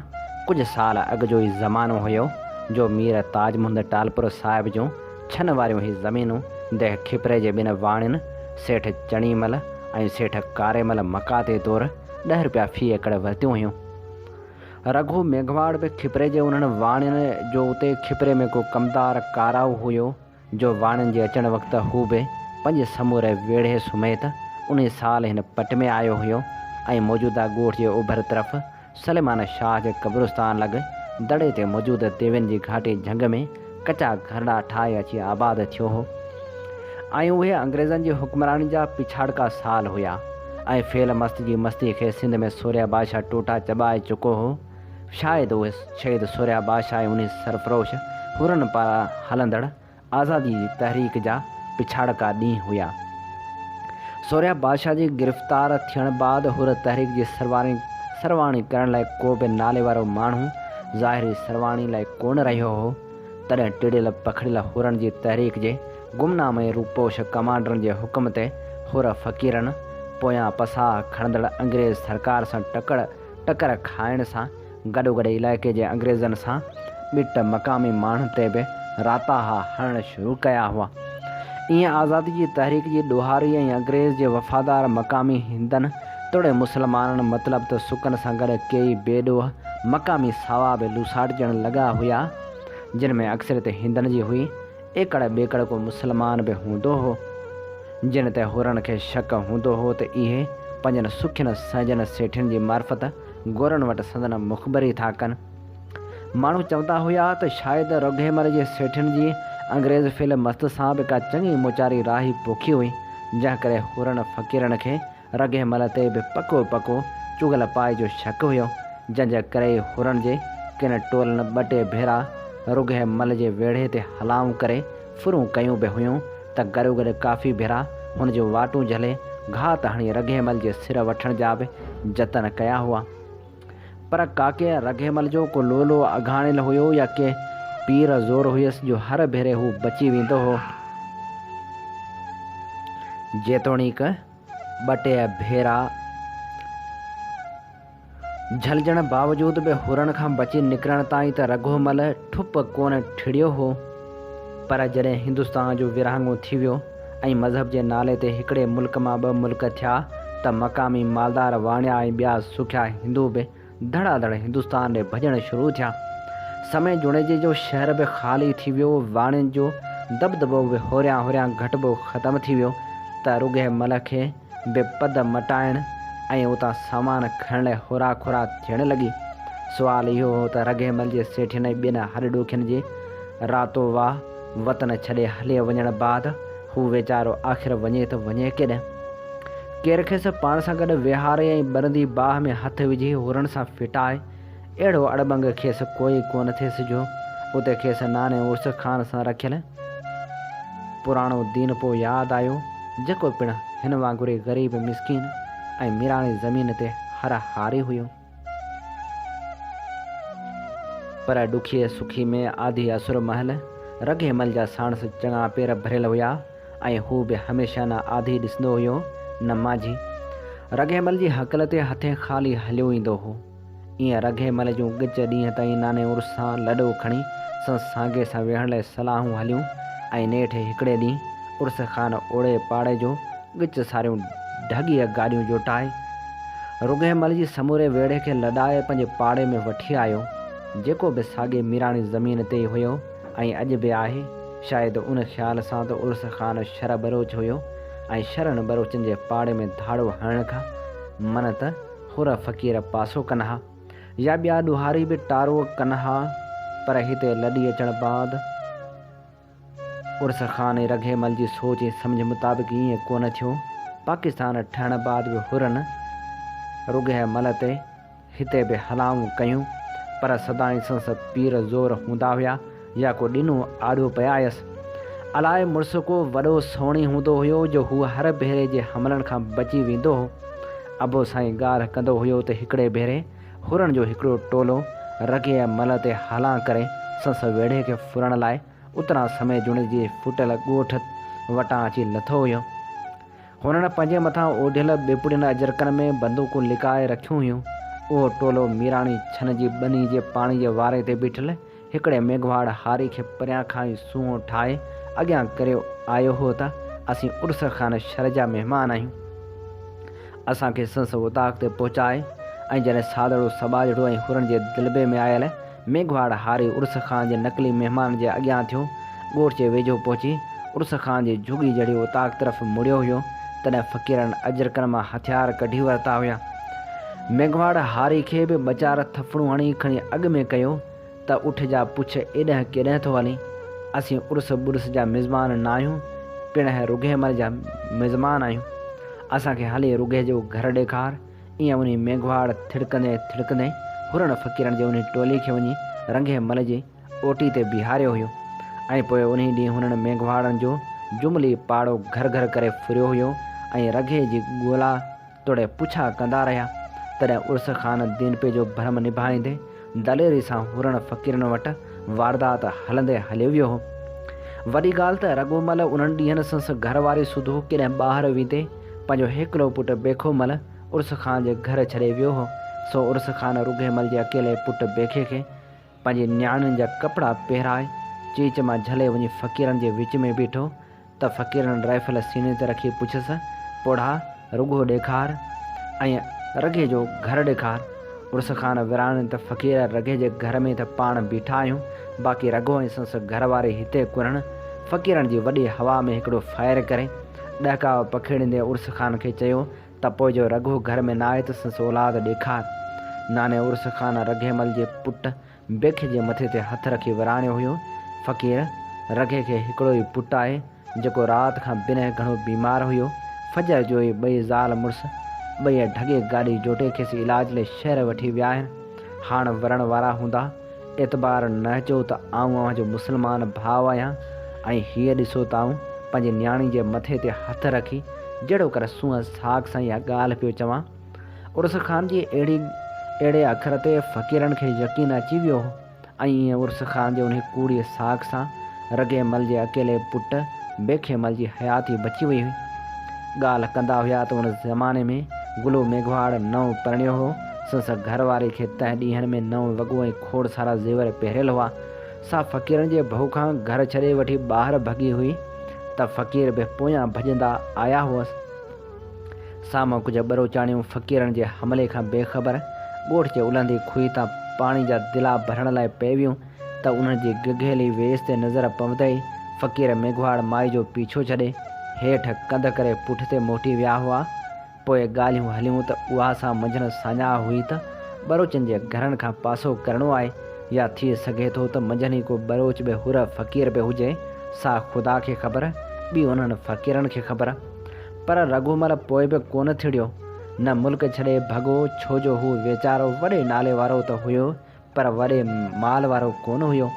ڪجهه سال اڳ جو ئي زمانو هيو جو مير تاج محمد ٽالپر صاحب جون ڇن واريون هي زمينون ديهه کپري جي ٻن واڻين سيٺ چڻي مل ۽ سيٺ ڪاري مل مقاطعي طور ڏهه رپيا في ايڪڙ ورتيون هيون. رگهو ميگهواڙ به کپري جي انهن واڻين جو اتي کپري ۾ ڪو ڪمدار ڪارائو هيو جو واڻين جي اچڻ وقت هو به پنهنجي سموري ويڙهي سميت انهي سال هن پٽ ۾ آيو هيو ۽ موجوده ڳوٺ جي اوڀر طرف سليمان شاهه جي قبرستان لڳ دڙي تي موجود ديوين جي گهاٽي جهنگ ۾ ڪچا گهرڙا ٺاهي اچي آباد ٿيو هو ۽ اهي انگريزن جي حڪمراني جا پڇاڙڪا سال هيا ۽ فيل مست جي مستي کي سنڌ ۾ سورهيه بادشاهه ٽوٽا چٻائي چڪو هو. شايد اهي شهيد سورهيه بادشاهه ۽ انهي سرفروش حرن پاران هلندڙ آزادي جي تحريڪ جا پڇاڙڪا ڏينهن هيا. سورهيه بادشاهه جي گرفتار ٿيڻ بعد حر تحريڪ جي سرواڻي ڪرڻ لاء ڪو به نالي وارو ماڻهو ظاهري سرواڻي لاء ڪونه رهيو هو، تڏهن ٽڙيل پکڙيل حرن جي تحريڪ جي گمنام ۽ روپوش ڪمانڊرن جي حڪم تي حر فقيرن پويان پساهه کڻندڙ انگريز سرڪار سان ٽڪڙ ٽڪر کائڻ سان گڏوگڏ علائقي جي انگريزن سان ٻٽ مقامي ماڻهن تي به راتاها هڻڻ شروع ڪيا هئا. ايئن آزادي جي تحريڪ جي ڏوهاري ۽ انگريز جي وفادار مقامي هندن توڙي مسلمانن مطلب ته سڪن سان گڏ ڪيئي بي ڏوهه مقامي ساوا به لوساٽجڻ لڳا هيا، جن ۾ اڪثريت هندن جي هئي. ايڪڙ ٻيڪڙ ڪو مسلمان به هوندو هو، جن تي حرن کي شڪ هوندو هو ته اهي پنهنجن سکين سهنجن سيٺين جي معرفت گورن وٽ سندن مخبري ٿا ڪن. ماڻهو چوندا هيا ته شايد رگهيمل جي سيٺين جي انگريز فيل مست سان به ڪا چڱي موچاري راهي پوکي هئي، جنهن ڪري حرن فقيرن کي رگهي مل تي به پڪو پڪو چغل پائي جو شڪ هيو، جنهن جي ڪري ئي حرن جي ڪن ٽولن ٻه ٽي ڀيرا رگهي مل جي ويڙهي تي هلائون ڪري ڦرون ڪيون به هيون ته گڏوگڏ ڪافي ڀيرا هن جون واٽون جهلي گهات هڻي رگهي مل جي سر وٺڻ جا به جتن ڪيا هئا. پر ڪاڪي رگهي مل جو ڪو لولو اگهاڻيل هيو يا ڪي پير زور هيس جو هر ڀيري هو بچي ويندو هو. جيتوڻيڪ ٻه ٽي ڀيرا جهلجڻ باوجود به حرن کان بچي نڪرڻ تائين ته رگهو مل ٺپ ڪونه ٺڙيو هو، پر جڏهن هندستان جو ورهاڱو ٿي ويو ۽ مذهب جي نالي تي هڪڙي ملڪ مان ٻه ملڪ ٿيا ته مقامي مالدار واڻيا ۽ ٻيا سکيا هندو به ڌڙا ڌڙ هندستان ڏي ڀڄڻ شروع ٿيا. سمي جوڻيجي جو شهر به خالي ٿي ويو، واڻين جو دٻدٻو به هوريان هوريان گهٽبو ختم ٿي ويو ته رڳهي مل کي به پد مٽائڻ ۽ اتان سامان کڻڻ لاء هورا کورا ٿيڻ لڳي. سوال اهو هو ته رڳهي مل جي سيٺين ۽ ٻين هڏ ڏوکين جي راتو واهه وطن ڇڏي هلي وڃڻ بعد هو ويچارو آخر وڃي ته وڃي ڪيڏانهن؟ ڪير کيس پاڻ سان گڏ ويهاري ۽ ٻرندي باهه ۾ هٿ وجهي حرن سان ڦٽائي، اهڙو اڙٻنگ کيس ڪوئي ڪونه ٿي سجهيو. اتي کيس ناني عرس خان سان رکيل پراڻو دينپو ياد آيو، جيڪو پڻ هن وانگر ئي غريب مسڪين ۽ ميراڻي زمين تي حر هاري هيو. پر ڏکيء سکي ۾ آڌي اسر مهل رگهي مل جا ساڻس چڱا پير ڀريل هيا ۽ هو به هميشه نه آڌي ڏسندو هيو نه مانجهي. رگهي مل جي هڪل تي هٿين خالي هليو ايندو هو. ائين رگهي مل جون ڳچ ڏينهن تائين ناني عرس سان لڏو کڻي سندس سانگي سان ويهڻ لاء صلاحون هليون ۽ نيٺ هڪڙي ڏينهن عرس خان اوڙي پاڙي جو ڳچ ساريون ڍڳيء گاڏيون جوٽائي، رگهي مل جي سموري ويڙهي کي لڏائي پنهنجي پاڙي ۾ وٺي آيو، جيڪو به ساڳي ميراڻي زمين تي ئي هيو ۽ اڄ به آهي، شايد ان خيال سان ته عرس خان شر ٻروچ هيو ۽ شرن ٻروچن جي پاڙي ۾ ڌاڙو هڻڻ کان من ته حر فقير پاسو ڪن ها يا ٻيا ڏوهاري به ٽارو ڪن ها، پر هتي لڏي اچڻ بعد. عرس خان ۽ رگهي مل جي سوچ ۽ سمجهه مطابق ائين ڪونه ٿيو. پاڪستان ٺهڻ بعد به حرن رگهي مل تي هتي به هلائون ڪيون، پر سدائين سندس پير زور هوندا هيا يا ڪو ڏنو آڏو پئي آيس. الائي مڙس ڪو وڏو سوڻي هوندو هيو جو هو هر ڀيري جي حملن کان بچي ويندو هو. ابو سائين ڳالهه ڪندو هيو ته هڪڙي ڀيري حرن جو هڪڙو ٽولو رگهي مل تي هلان ڪري سندس ويڙهي کي ڦرڻ لاء اتران سمي جوڻيجي جي ڦٽل ڳوٺ وٽان اچي لٿو هيو. هنن پنهنجي مٿان اوڍيل ٻيپڙين اجرڪن ۾ بندوقون لڪائي رکيون هيون. اهو ٽولو ميراڻي ڇن جي ٻني جي پاڻي جي واري تي بيٺل هڪڙي ميگهواڙ هاري کي پريان کان ئي سونهون ٺاهي اڳيان ڪريو آيو هو ته اسين عرس خان شھر جا مهمان آهيون. اسان کي سندس اوطاق تي پهچاء ۽ جڏهن سادڙو سٻاجهڙو ۽ حرن جي دلبي ۾ آيل ميگهواڙ هاري عرس خان جي نقلي مهمان جي اڳيان ٿيو ڳوٺ جي ويجهو پهچي عرس خان جي جهڳي جهڙي اوطاق طرف مڙيو هيو تڏهن فقيرن اجرڪن مان هٿيار ڪڍي ورتا هيا. ميگهواڙ هاري کي به ٻه چار ٿڦڙون هڻي کڻي اڳ ۾ ڪيو ته اٺ جا پڇ ايڏهن ڪيڏهن ٿو هلين؟ اسين عرس ٻرس جا مزمان ناهيون، پڻهه رگهيمل جا مزمان آهيون. اسان کي هلي رگهي جو گهر ڏيکار. ايئن انهي ميگهواڙ ٿڙڪندي ٿڙڪندي حرن فقيرن جي انهي ٽولي کي وڃي رنگهي مل جي اوٽي تي بيهاريو هيو ۽ پوء انهي ڏينهن هنن ميگهواڙن جو جملي پاڙو گهر گهر ڪري ڦريو هيو ۽ رگهي جي ڳولا توڙي پڇا ڪندا رهيا، تڏهن عرس خان دينپي جو ڀرم نڀائيندي دليري سان حرن فقيرن وٽ واردات هلندي هليو ويو هو. وڏي ڳالهه ته رڳو مل انهن ڏينهن سندس گهر واري سوڌو ڪيڏانهن ٻاهر ويندي پنهنجو هيڪلو پٽ بيکو مل عرس خان جي گهر ڇڏي ويو هو، سو عرس خان رڳي مل جي اڪيلي پٽ بيکي کي پنهنجي نياڻين جا ڪپڙا پهرائي چيچ مان جهلي وڃي فقيرن جي وچ ۾ بيٺو ته فقيرن رائفل سيني تي رکي پڇيس، پوڙها، رڳو ڏيکار ۽ رگهي جو گهر ڏيکار. عرس خان وراڻين ته فقير، رگهي جي گهر ۾ ته پاڻ بيٺا آهيون، باقي رگهو ۽ سندس گهر واري هتي ڪونهن. فقيرن جي وڏي هوا ۾ هڪڙو فائر ڪري، ڏهڪاء پکيڙيندي عرس خان کي چيو ته پوء جو رگهو گهر ۾ ناهي ته سندس اولاد ڏيکار. ناني عرس خان رگهي مل جي پٽ بيک جي مٿي تي هٿ رکي وراڻيو هيو، فقير، رگهي کي هڪڙو ئي پٽ آهي، جيڪو رات کان بنهه گهڻو بيمار هيو. فجر جو ئي ٻئي زال مڙس ٻئي ڍڳي گاڏي جوٽي کيس علاج لئي شهر وٺي ويا آهن. هاڻ ورڻ وارا هوندا. اعتبار نه چئو ته آئون اوهان جو مسلمان ڀاء آهيان ۽ هيء ڏسو ته آئون پنهنجي نياڻي جي مٿي تي هٿ رکي جهڙوڪر سونهن ساک سان اها ڳالهه پيو چوان. عرس خان جي اهڙي اهڙي اکر تي فقيرن کي يقين اچي ويو هو ۽ ائين عرس خان جي انهي ڪوڙي ساک سان رگي مل جي اڪيلي پٽ بيکي مل جي حياتي بچي وئي هئي. ڳالهه ڪندا هيا ته ان زماني ۾ گلو ميگهواڙ نئون پرڻيو هو، سندس گهر واري کي تنهن ڏينهن ۾ نئون وڳو ۽ کوڙ سارا زيور پهريل هئا، سا فقيرن جي ڀؤ کان گهر ڇڏي وٺي ٻاهر ڀڳي هئي ته فقير به پويان ڀڄندا آيا هئس. سامهون ڪجهه ٻروچاڻيون فقيرن جي حملي کان بي خبر ڳوٺ جي الهندي کوهي تان پاڻي جا دلا ڀرڻ لاء پئي ويون ته انهن جي گگهيلي ويس تي نظر پوندي ئي فقير ميگهواڙ مائي جو پيڇو ڇڏي هيٺ ڪنڌ ڪري پٺتي موٽي ويا هئا. پوء ڳالهيون هليون ته اها سا منجهن ساڃاهه هئي ته ٻروچن جي گهرن کان پاسو ڪرڻو آهي يا ٿي سگهي ٿو ته منجهن ئي ڪو ٻروچ به حر فقير به هجي سا خدا کي خبر ٻي انهن فقيرن کي خبر. پر رگهومل پوء به ڪونه ٿڙيو، نه ملڪ ڇڏي ڀڳو، ڇو جو هو ويچارو وڏي نالي وارو ته هيو پر وڏي مال وارو ڪونه هيو.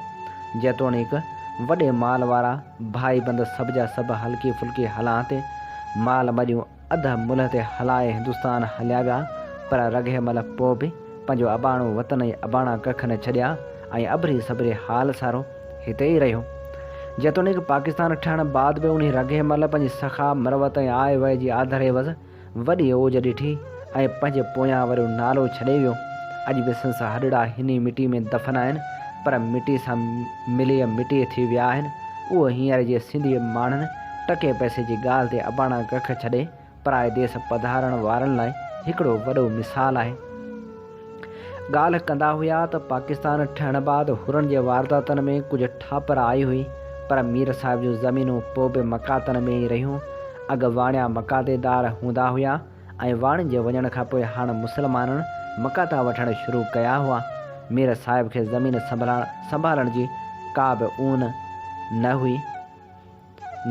جيتوڻيڪ وڏي مال وارا ڀائيبند سڀ جا سڀ هلڪي ڦلڪي هلان تي مال مڏيون اڌ ملهه تي هلائي هندستان هليا ويا، پر رگهي مل پوء به پنهنجو اباڻو وطن ۽ اباڻا ڪک نه ڇڏيا ۽ اڀري سڀري حال سارو هتي ئي رهيو. جيتوڻيڪ پاڪستان ٺهڻ بعد به انهي رگهي مل پنهنجي سخا، مروت ۽ آء وء جي آڌر عيوض وڏي اوج ڏٺي ۽ پنهنجي پويان وڏو نالو ڇڏي ويو. اڄ به سندس هڏڙا هن ئي مٽي ۾ دفن آهن، پر مٽي سان ملي مٽي ٿي ويا آهن. اهو هينئر جي سنڌي ماڻهن ٽڪي پئسي جي ڳالهه تي اباڻا ڪک ڇڏي پرائي ديس پڌارڻ وارن لاء هڪڙو وڏو مثال آهي. ڳالهه ڪندا هيا ته پاڪستان ٺهڻ بعد حرن جي وارداتن ۾ ڪجهه ٺاپر آئي هئي پر مير صاحب جون زمينون پوء به مقاطن ۾ ئي رهيون. اڳ واڻيا مقاطيدار هوندا هيا ۽ واڻين جي وڃڻ کان پوء هاڻ مسلمانن مقاطا وٺڻ شروع ڪيا هئا. مير صاحب کي زمين سنڀالڻ جي ڪا به اون نه هئي.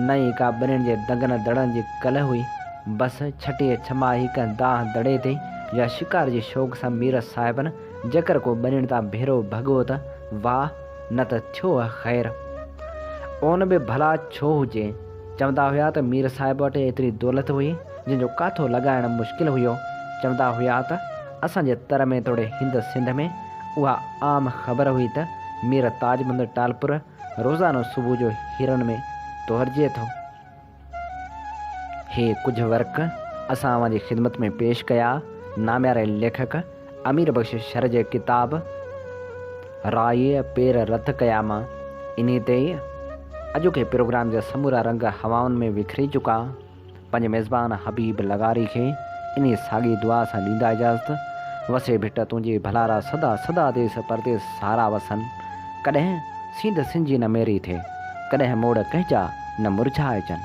نه ئي ڪا ٻنين جي دنگن دڙن جي ڪل هئي. بس ڇٽيء ڇماهي ڪنهن دانهن دڙي تي يا شڪار جي شوق سان مير صاحبن جيڪر ڪو ٻنين تان ڀيرو ڀڳو ته واهه نه ته ٿيو خير. اون به ڀلا ڇو هجي. چوندا هيا ته مير صاحب وٽ ايتري دولت هئي جنهن جو ڪاٿو لڳائڻ مشڪل هيو. چوندا هيا ته اسان جي تر ۾ توڙي هند سنڌ ۾ اها عام خبر هئي ته مير تاج محمد ٽالپر روزانو صبح جو هيرن ۾ تورجي ٿو. هي ڪجهه ورق اسان اوهان جي خدمت ۾ پيش ڪيا نامياري ليکڪ امير بخش شر جي ڪتاب رائيء پير رت ڪيا مان. انهي تي ئي اڄوڪي پروگرام جا سمورا رنگ هوائن ۾ وکري چڪا. پنهنجي ميزبان حبيب لغاري کي انهي ساڳي دعا سان ڏيندا اجازت، وسي ڀٽ تنهنجي ڀلارا سدا سدا ديس پرديس سارا وسن، ڪڏهن سينڌ سنجي نه ميري ٿئي، ڪڏهن موڙ ڪنهن جا نه مرجهائجن.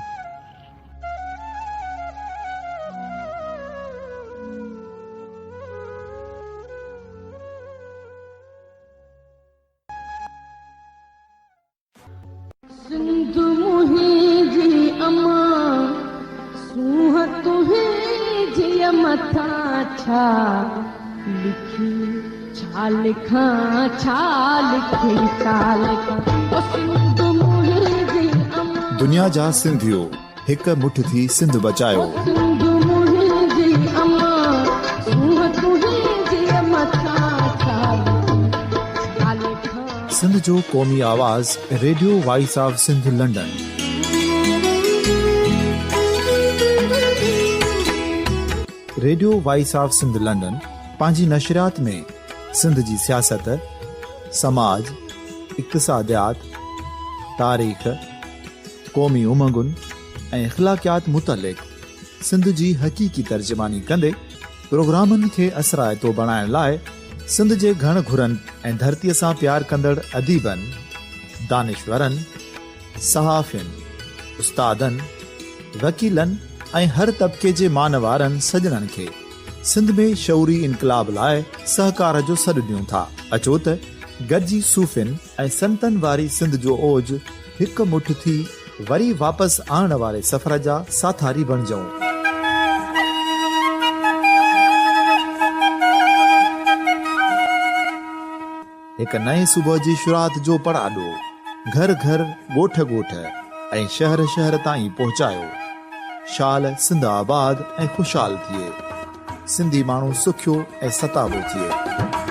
سنڌ منهنجي امان سونهن تنهنجي مٿان ڇا لکي ڇا لکان ڇا لکي ڇا لکان او سنڌ منهنجي امان. دنيا جا سنڌيو هڪ مٺ ٿي سنڌ بچايو. او سنڌ منهنجي امان سونهن تنهنجي مٿان ڇا لکي ڇا لکان. سنڌ جو قومي آواز radio voice of Sindh London. Radio voice of Sindh London پنهنجي نشريات ۾ سنڌ جي سياست، سماج، اقتصاديات، تاريخ، قومي امنگن ۽ اخلاقيات متعلق سنڌ جي حقيقي ترجماني ڪندي پروگرامن کي اثرائتو بڻائڻ لاء سنڌ جي گهڻ گهرن ۽ ڌرتيء سان پيار ڪندڙ اديبن، دانشورن، صحافين، استادن، وڪيلن ۽ هر طبقي جي مان وارن سڄڻن کي سنڌ ۾ شعوري انقلاب لاء سهڪار جو سڏ ڏيون ٿا. اچو ته گڏجي صوفين ۽ سنتن واري سنڌ جو اوج هڪ مٺ ٿي وري واپس آڻڻ واري سفر جا ساٿاري بڻجئون. هڪ نئين صبح جي شروعات جو پڙاڏو گهر گهر، ڳوٺ ڳوٺ ۽ شهر شهر تائين پهچايو. شال سنڌ آباد ۽ خوشحال ٿئي. سنڌي ماڻهو سکيو ۽ ستابو ٿئي.